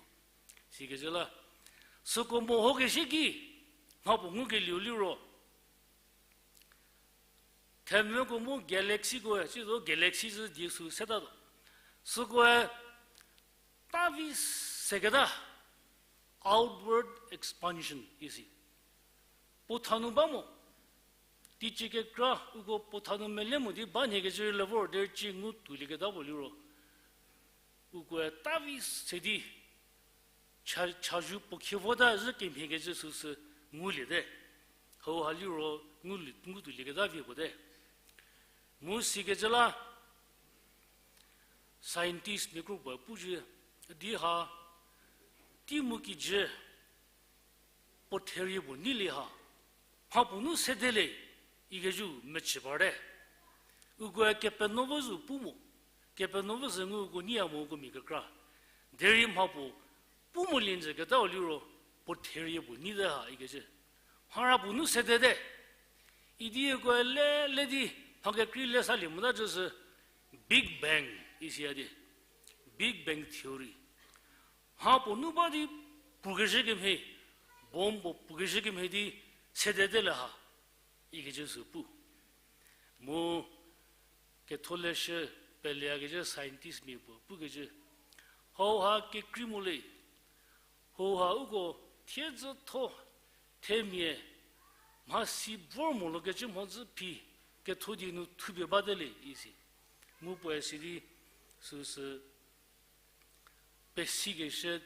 Sikecü la, süko mehokeshü ki, mhapuo ngukelieu liro themvüko mu galaxykoe, sizo galaxy zü die sü setatuo. Sükoe tavi seketa, outward expansion isi. Puo thanu ba mo, teicie kekra uko puo thanu mele mo di ba nhiekecü rei le vor derei ci ngu tuolieketa puo liro ukoe tavi se di cha, chazou puo khie vota zhü kemhiekecü süsü nguliete. Hauha liro ngu, ngu tuolieketa vie puo te. Mu sikecü la scientistmia kro puoe pushü di ha, tei mu kijü puo therie puo neilie ha, mhapuo nu sede le, ikecü mechü parte. Ukoe Kepenuopfü zü pu mo, Kepenuopfü zü ngu uko neiya mo uko mia kekra. Derei mhapuo pu molie njü ketau liro puo therie puo neite ha ikecü. Mhara puo nu sedete. Idi ukoe le, le di, mha kekrei le salie mota cüsü Big Bang isiya di. Big Bang theory. Mhapuo nu ba di pukezhü kemhie, bomb puo pukezhü kemhie di sedete le ha, ikecü sü pu. Mu ketholeshü peleyakecü scientistmia puo pukecü, hauha kekrei mo le, hauha uko thiedzütho, themia, mhasi vor molokecü mhodzü phi ketho die nu thupie bate le isi. Mu puoe sidi süsü pesikeshü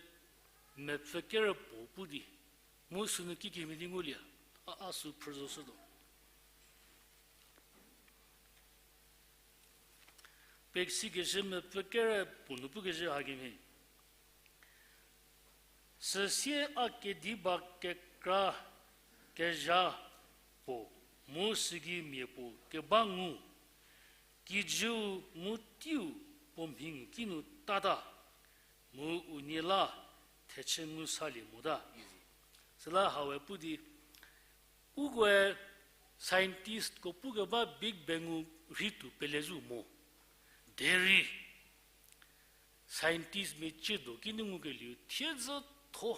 mepfü kere puo pu di, mu sünu kikemhie di ngulie, a, a sü phrü zo shütuo. Pesikeshü mepfü kere puo nu pukecü hakemhie. Süsie a kediba kekra kezha puo, mu sügei mia puo keba ngu, kijüu mu teiu puo mhi nu kinu tata, mu unie la thechü ngu salie mota izi. Süla hawe pu di, ukoe scientistko pukeba Big Bang-u rhei tuo pele zhü mo. Derei scientistmia ciedo kinu ngukelieu thiedzütho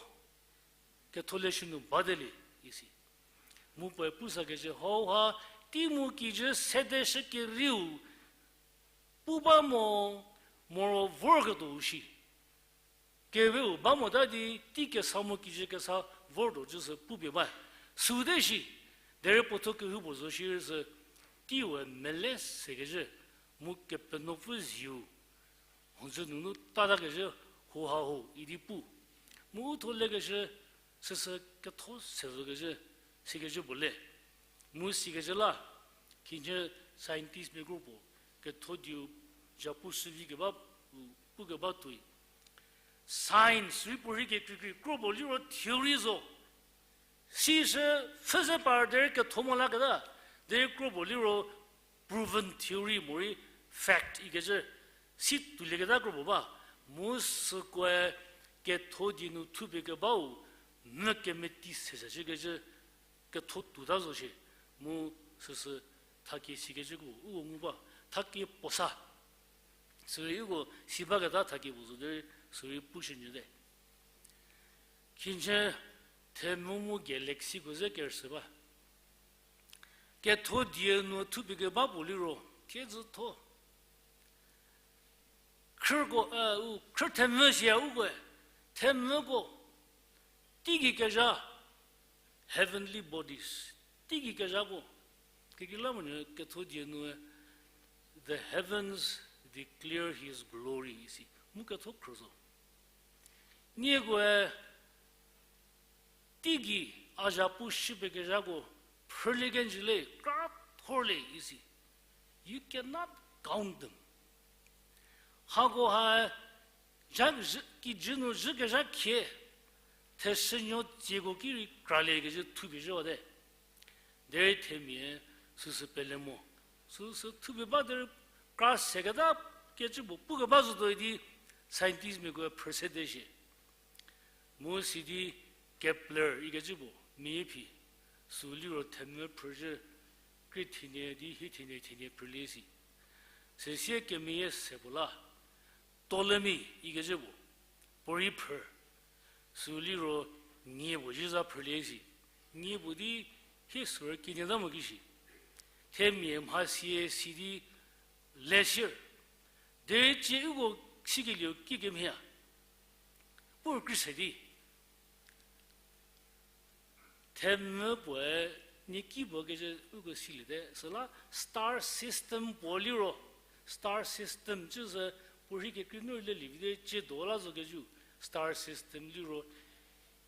ketholeshü nu bate le isi. Mu puoe pusakecü hauha tei mu kijü sedeshü kerieu pu ba mo, moro vorketuou shi. Keweu ba mota di tei kesa mu kijü kesa vortuo cüsü pupie ba. Süu te shi, derei puotho kehoupuo zo shirei sü, teiue mele sekecü, mu Kepenuopfü zieu, mhodzü nunu tatakecü, hauha ho idi pu. Mu u tho lekecü, süsü ketho se zokecü, sikecü puo le. Mu sikecü la, khinhie scientistmia kro puo, ketho dieu, zhapu shüvi keba, pukeba tuoi. Science rei puorei kekreikrei kro puo liro theory zo. Sisü pfhüze par derei ketho mo laketa, derei kro puo liro proven theory morei fact ikecü, si tuolieketa kro puo ba, mu sükoe ketho die nu thupie kebau, mvü kemeti seseshükecü, ketho tuota zo shie, mu süsü thakie sikecü kro uko ngu ba, thakie puo sa. Sürei uko si baketa thakie puo zo derei sürei pushü nyüte. Khinhie themvü mu galaxyko ze kerüsü ba. Ketho die nu thupie keba puo liro, thiedzütho. Khrüko, u, khrü themvü sia ukoe, themvüko, teigei kezha, heavenly bodies, teigei kezhako, kekreilamonyü ketho die nue, the heavens declare his glory isi, mu ketho khrü zo. Niekoe, teigei a zhapu shüpie kezhako, phrülie kenjü le, kra thor le isi. You cannot count them. Hako ha, zha, zhü, kijü nu zhükezha khie, theshünuo tsieko ki rei kralie kecü thupie zhüwate. Derei themia süsü pele mo. Süsü thupie ba derei kra seketa kecü puo pukeba zotuo idi scientistmiako phrü sede shie. Mu sidi Kepler ikecü puo, mia phi, sü liro themvü phrüzhü krie thenie di hie thenie thenie phrülie si. Süsie kemeyie se puo la, Ptolemy ikecü puo, puorei phrü, sü liro nie puo zhie za phrülie si. Nie puo di hie sürü kenieta mo kishi. Themia mhasie sidi leshir. Derei cie uko sikelieu kikemhie a, pu krie se di themvü puoe nie ki puo kecü uko siliete, süla star system puo liro, star system cüsü puorei kekrei nu lelie vite, cie do la zo kecü star system liro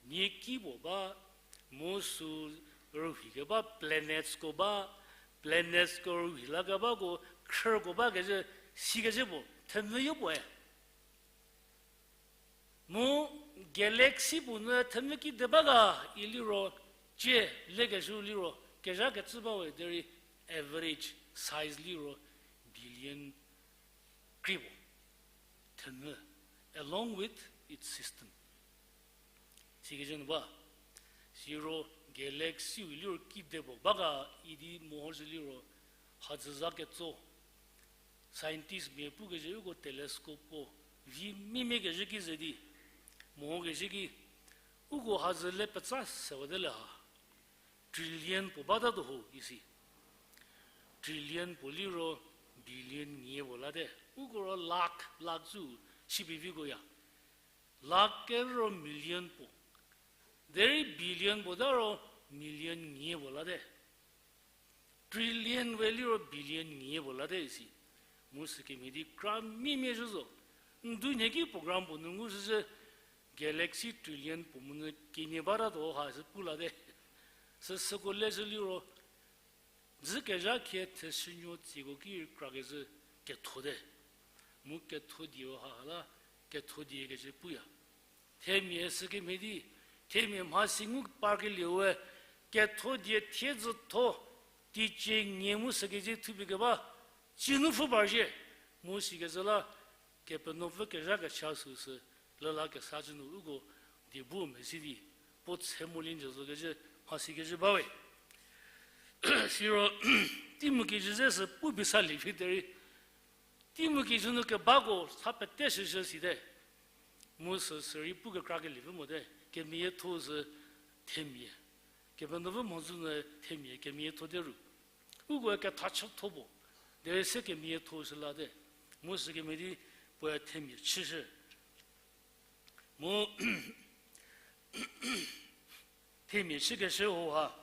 nie ki puo ba, mu sü rühi keba planetsko ba, planetsko rühi la kebako khrüko ba kecü, sikecü puo themvü yo puoe. Mu galaxy puo nu themvü kide ba ga i liro, cie lekeshü liro kezha kecü bawe, derei average size liro billion krie puo themvü, along with its system. Sikecü nu ba, siro galaxy-u liro kide puo ba ga idi mehoshü liro, hadzü za ketso, scientistmia pukecü uko telescope puo vi mimia kezhü ki ze di mehokezhü ki, uko hadzü le petsa sewate le ha, trillion puo batatuo ho isi. Trillion puo liro billion nyie puo late. Uko ro lakh, lakh zü shipie viko ya. Lakh kero million puo. Derei billion puo ta ro million nyie puo late. Trillion we liro billion nyie puo late isi. Mu sükemhie di kra mimia zhü zo. Ndu nhie ki program puo nu ngushüzhü, galaxy trillion puo monyü kenie batatuo ha sü pu late. Süsüko leshü liro, dzü kezha khie theshünuo tsieko ki krakezhü ketho te. Mu ketho die ha la, ketho die kecü puya. Themia sükemhie di, themia mhasi ngu parkelieu we, ketho die thiedzütho, teicie nyie mu sükecü thupie keba, cie nu pfhü par zhie, mu sikecü la, Kepenuopfü kezha kecha süsü, lelakesa cü nu uko die bu mesi di, puo tse molie zo kecü, mhasi kecü bawe. Siro, teimu kijü ze sü pu bisa lievi derei, teimu kijü nu kebako sa pete shüshü site. Mu sü sürei pu kekra kelievi mote, kemeyietho sü themia. Kepenuopfü mhodzü nu themia kemeyietho te ru. Uko kethachütho puo, derei se kemeyietho shü late. Mu sükemhie di puoe themia chüshü. Mu themia chükeshü ho ha,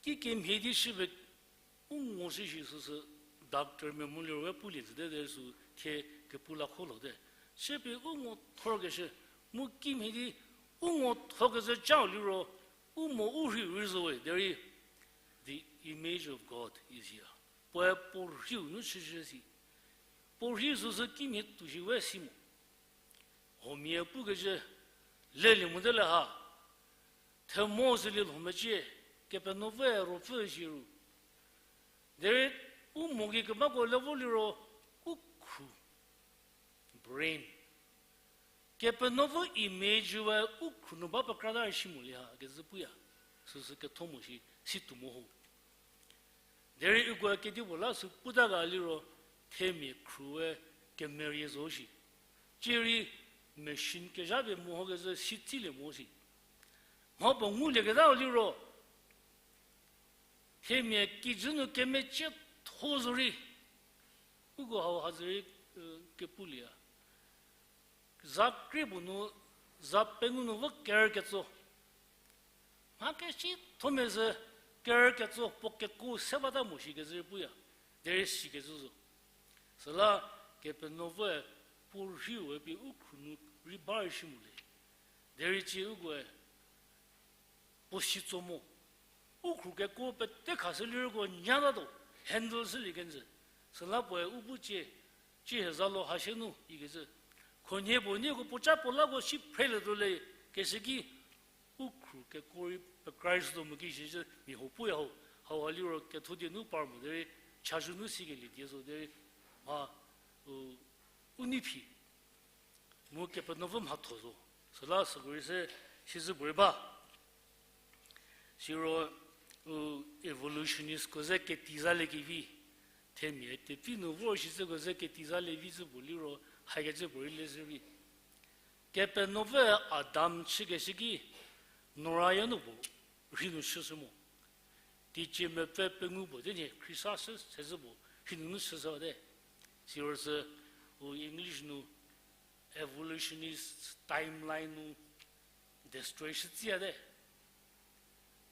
kikemhie di shüpie u ngo shüshi süsü doctormia mu liro we pulie züte de sü thie kepu la kho lote. Shüpie u ngo thorkeshü, mu kimhie di u ngo thorkezhü chau liro, u mo u rhi rei zo we derei, the image of God is here. Puoe puo rhiu nu chüshü si. Puo rhi süsü kimhie tushi we si mo. Huomia pukecü lelie mote le ha. Themo sülie lho mecie, Kepenuopfü ruopfü shi ru. Derei u mo gei kebako level liro, u khru, brain. Kepenuopfü image we u khru nu ba pekrata shi molie ha kezü puya. Süsü ketho mo shi, si tuo mo ho. Derei uko kedipuo la sü puta ga liro, themia khru we kemerie zo shi. Cierei machine kezha pie mehokezhü si tsilie mo shi. Mha puo ngulieketau liro, themia kijü nu kemecietho zorei, uko hau hazürei, e, kepulieya. Za krie puo nu, za pengou nu vo kerüketso. Mha kesi thomia zü kerüketso puo kekuo se bata mo shi kezü rei puya. Derei sikecü zo. Süla Kepenuopfüe puo rhiu we pie u khru nu rei ba rei shi mo le. Derei cie ukoe puo si tso mo. U khru kekuo pete khashü lirko nyatatuo, handle shülie kenjü. Süla puoe u bu cie, cie hie za lo ha sie nu ikecü. Khunhie puo nieko puoca puo lako si phrelietuo le, keshü ki u khru keko rei pekra rei shütuo mo ki shicü mia huo puya hau, hauha liro ketho die nu par mo derei, chazou nu sikelie die zo derei, mha, u, u neiphi mu Kepenuopfü mhatho zo. Süla süko rei se sizü puorei ba. Siro, u, evolutionistko ze keti zalie kevi, themia tepfi nu vor shicüko ze keti zalie vi zü puo liro, hakecü puorei le zü vi. Kepenuopfü Adam chükeshü ki, Nora ya nu puo rhi nu chüshü mo. Teicie mepfü pengou puo te nie Khrista chü sezhü puo rhi nunu chüshüwate. Siro sü, u English nu evolutionist timeline nu destroy shütsüyate.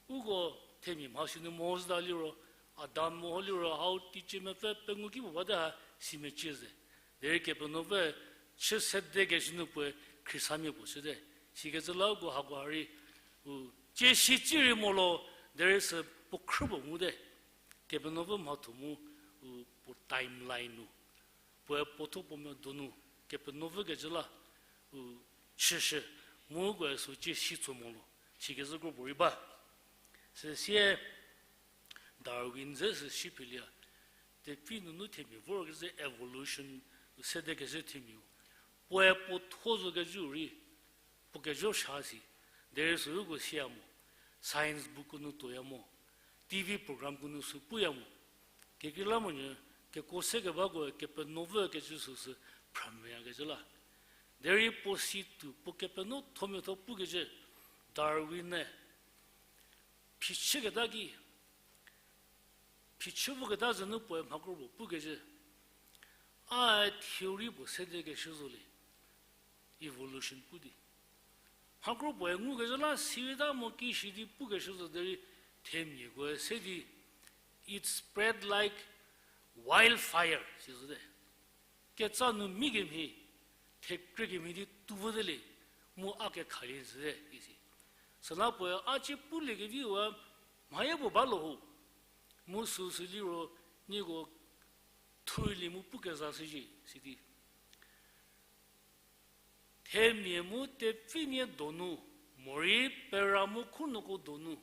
Uko themia mhasi nu mo zhüta liro, Adam mo liro hau teicie mepfü pengou ki puo bate ha si mecie ze. Derei Kepenuopfü chü sedekeshü nu puoe Khristamia puo chüte. Sikecü la uko hako ha rei, u, cie si ci rei mo lo, derei sü puo khrü puo ngute. Kepenuopfü mhatho mu, u, puo timeline nu puoe puotho puo medo nu, Kepenuopfü kecü la, u, chüshü, mu ukoe sü cie si tso mo lo, sikezhü kro puorei ba. Süsie Darwin ze sü si phelie, tepfi nunu themia vorkezhü evolution, u, sedekezhü themiau, puoe puotho zo kezhü rei, puo kezho sha si, derei sü uko siya mo, science book ko nu tuoya mo, T V program ko nu sü puya mo. Kekreilamonyü, keko se kebakoe Kepenuopfü kecü süsü phrameyakecü la. Derei puo si tuo, puo kepenuo thomiatho pukecü, Darwin-e phichüketa ki, phichü voketa zü nu puoe mhakro puo pukecü, a theory puo sedekeshü zo le, evolution pu di. Mhakro puoe ngukezhü la sirita mo ki shi di pukeshü zo derei themiakoe se di, it spread like wildfire, si zote. Ketsa nu mi kemhie, thekre kemhie di tuo vote le, mu a kekhalie zhüte, isi. Süla puoe a cie puliekeviu a mhayie puo ba lo ho. Mu süsü liro nieko thulie mu pukezashüzhie, sidi. Themia mu tepfimia donu, morei pera mu khunuoko donu,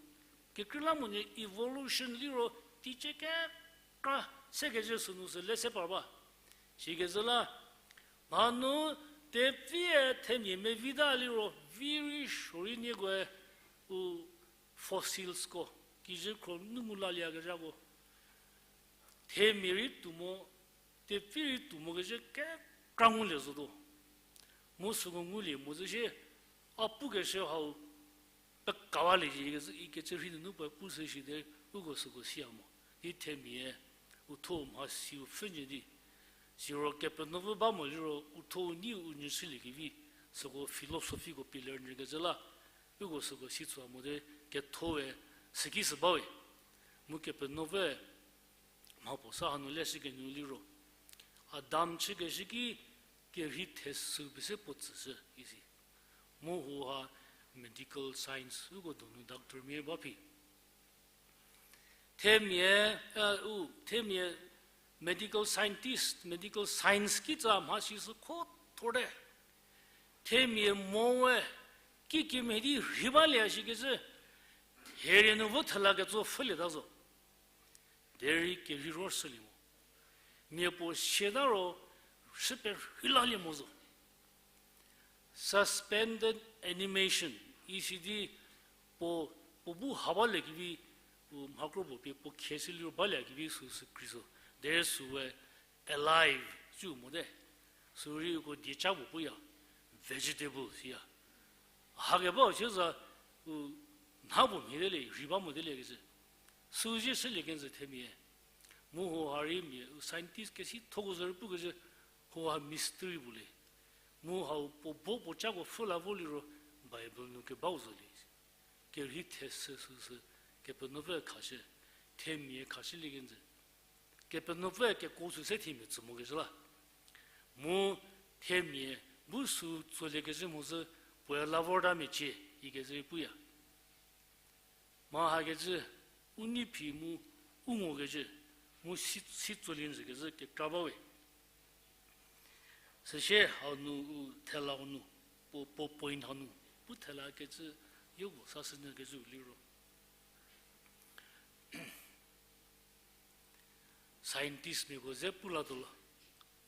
kekreilamonyü evolution liro teicie kekra sekezhü sünu sü le se par ba. Sikezhü la, mhanu tepfie themia mevita liro, vi rei suo rei niekoe u fossilsko, kijü khro nu ngu laliekezhako. Themia rei tuo mo, tepfi rei tuo mo kezhü kekra ngulie zotuo. Mu süko ngulie mo zhü shie, a pukeshü hau pekawalie zhie ikecü rhi nunu puoe pushü shide, uko süko siya mo. Di themia uthuo mhasiu pfhünyü di, siro Kepenuopfü ba mo liro uthuo neiu u nyü shüliekevi, süko philosophyko pillar nyükecü la, uko süko si tsoa mote, kethoe süki sü bawe. Mu Kepenuopfü mha puo sa hanu leshükenyü liro, Adam chükeshü ki kerhei thesü pie se puo tsüshü isi. Mu huha medical science uko donu doctormia ba phi. Themia, u, themia medical scientist, medical science kitsa mhasi sü kho thorte. Themia moe kikemhie di rhei balie shikecü, therie nu vo thela ketso pfhülieta zo. Derei kerhei ro shülie mo. Mia puo siata ro shüpie rhei lalie mo zo. Suspended animation, isi di puo, puo bu ha baliekevi, u mhakro puo pie puo khieshü liro baliekevi süsü kri zo. Derei süe alive cü mote. Sürei uko dieca puo puya, vegetable siya. Hakebau sieza, u nha puo mhie te le, rhei ba mote le kecü. Süu zie shülie kenjü themia. Mu huha rei mia, u scientist kesi thoko zo rei pukecü, huha mystery puo le. Mu hau puo bo puo cako pfhü la vo liro Bible nu kebau zo le. Kerhei thesü süsü, Kepenuopfü khashü, themia khashülie kenjü. Kepenuopfü keko sü se themia tsü mokecü la. Mu themia bu sü tsolie kezhü mozhü puoe la vorta mecie, ikecü rei puya. Mha hakecü, u neiphi mu u ngokecü, mu si, si tsolie njükecü kekra bawe. Süsie hanu u thela hanu, puo, puo point hanu, pu thela kecü Hieko sasü nyü kezhü liro, scientistmiako ze pu latuo lo,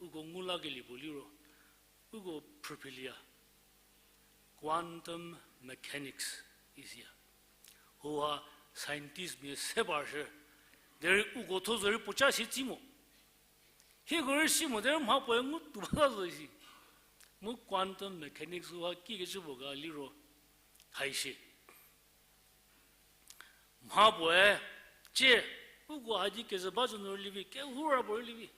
uko ngu lakelie puo liro, uko phrüphilia, quantum mechanics isiya. Hauha scientistmia se parshü, derei uko thuo zorei puoca si tsi mo. Hieko rei si mo derei mha puoe ngu tuo bata zo isi. Mu quantum mechanics hauha kikecü puo ga liro, haishie. Mha puoe, cie, uko hadi kezü ba zo nu rei lievi, kehoura puo rei lievi.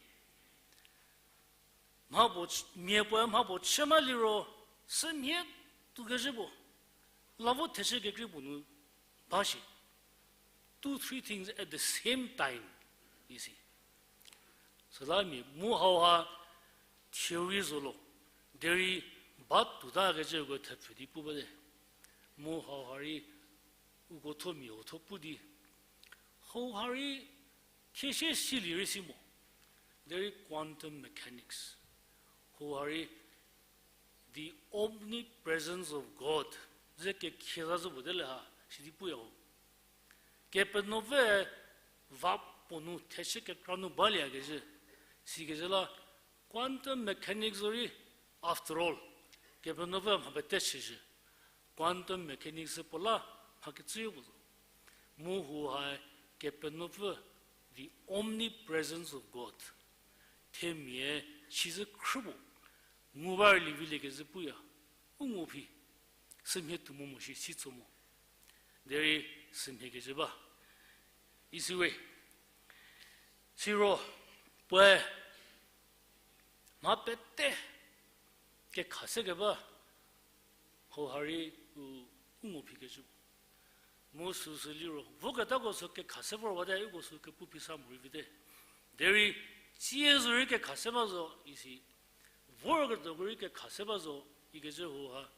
Mha puo ch-, mia puoe mha puo chü ma liro, sümhie tuokezhü puo, la vo thechü kekrei puo nu ba shi. Two, three things at the same time, isi. Süla mia mu hauha theory zo lo, derei ba tuota kecüko thepfü di pu bate. Mu hauha rei uko thuo mia huo thuo pu di, hauha rei thie sie silie rei si mo. Derei quantum mechanics, hauha rei the omnipresence of God ze kekhie za zo puo te le ha, sidi puya ho. Kepenuopfü va puo nu thechü kekra nu baliekezhü, sikezhü la quantum mechanics zorei, after all, Kepenuopfü mha pete chüzhü. Quantum mechanics puo la mha kecüyo puo zo. Mu hauha Kepenuopfü, the omnipresence of God, themia chizü khrü puo ngu ba rei lieviliekezhü puya, u ngu phi, sümhie tuo mo mo shi si tso mo. Derei sümhie kezhü ba, isi we. Siro puoe mha pete kekha se keba, hauha rei u, u ngu phi kezhü. Mu süsü liro voketako sü kekha se vorwate, uko sü kepu phi sa morei vite. Derei tsie zorei kekha se ba zo isi, vorketako rei kekha se ba zo ikecü hauha,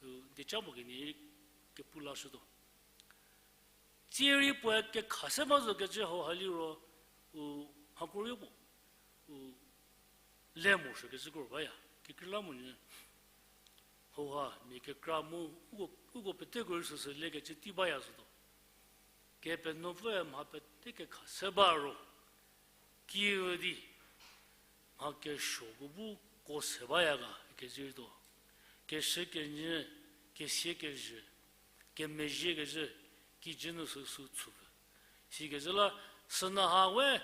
u, dieca mo kenie rei kepu lashütuo. Tsie rei puoe kekha se ba zo kecü hauha liro, u, mhakoyo puo, u, le morosuokecü kro baya, kekreilamonyü. Hauha mia kekra mu uko, uko peteko rei süsü lekecü tei baya zotuo. Kepenuopfüe mha pete kekha se ba ro, kiüdi mha kesuoko bu ko se baya ga ikecü rei tuo. Keshü kenyü, kesia kezhü, kemezhie kezhü, kijü nu süsü chüpfü. Sikezhü la, sünu ha we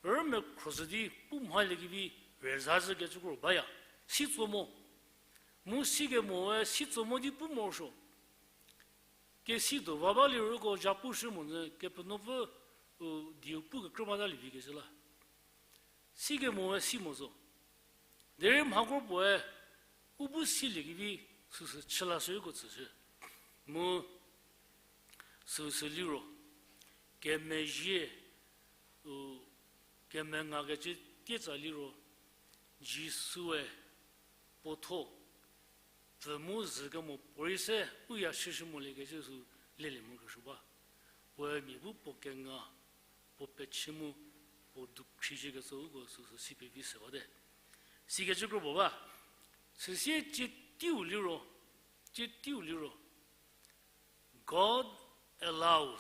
rümekhro zhü di pu mhaliekevi rüzha zhükecü kro baya, si tso mo. Mu sikemoe si tso mo di pu morosuo. Kesi do va ba liro uko zhapu shü monyü Kepenuopfü, u, dieu pu kekrü batalie vi kezhü la, sikemoe si mo zo. Derei mhakro puoe u bu siliekevi süsü chü lashü uko tsüshü. Mu süsü liro, kemezhie, u, kemengakecü tietsa liro, Jisue puo thuo pfü mu zhü kemo puorei se u ya shüshü moliekecü sü lelie morokesuo ba. Puoe mia bu puo kenga, puo pechü mu, puo dukhrizie ketso uko süsü si pevi se bate. Sikecü kro puo ba. Süsie cie teiu liro, cie teiu liro, God allows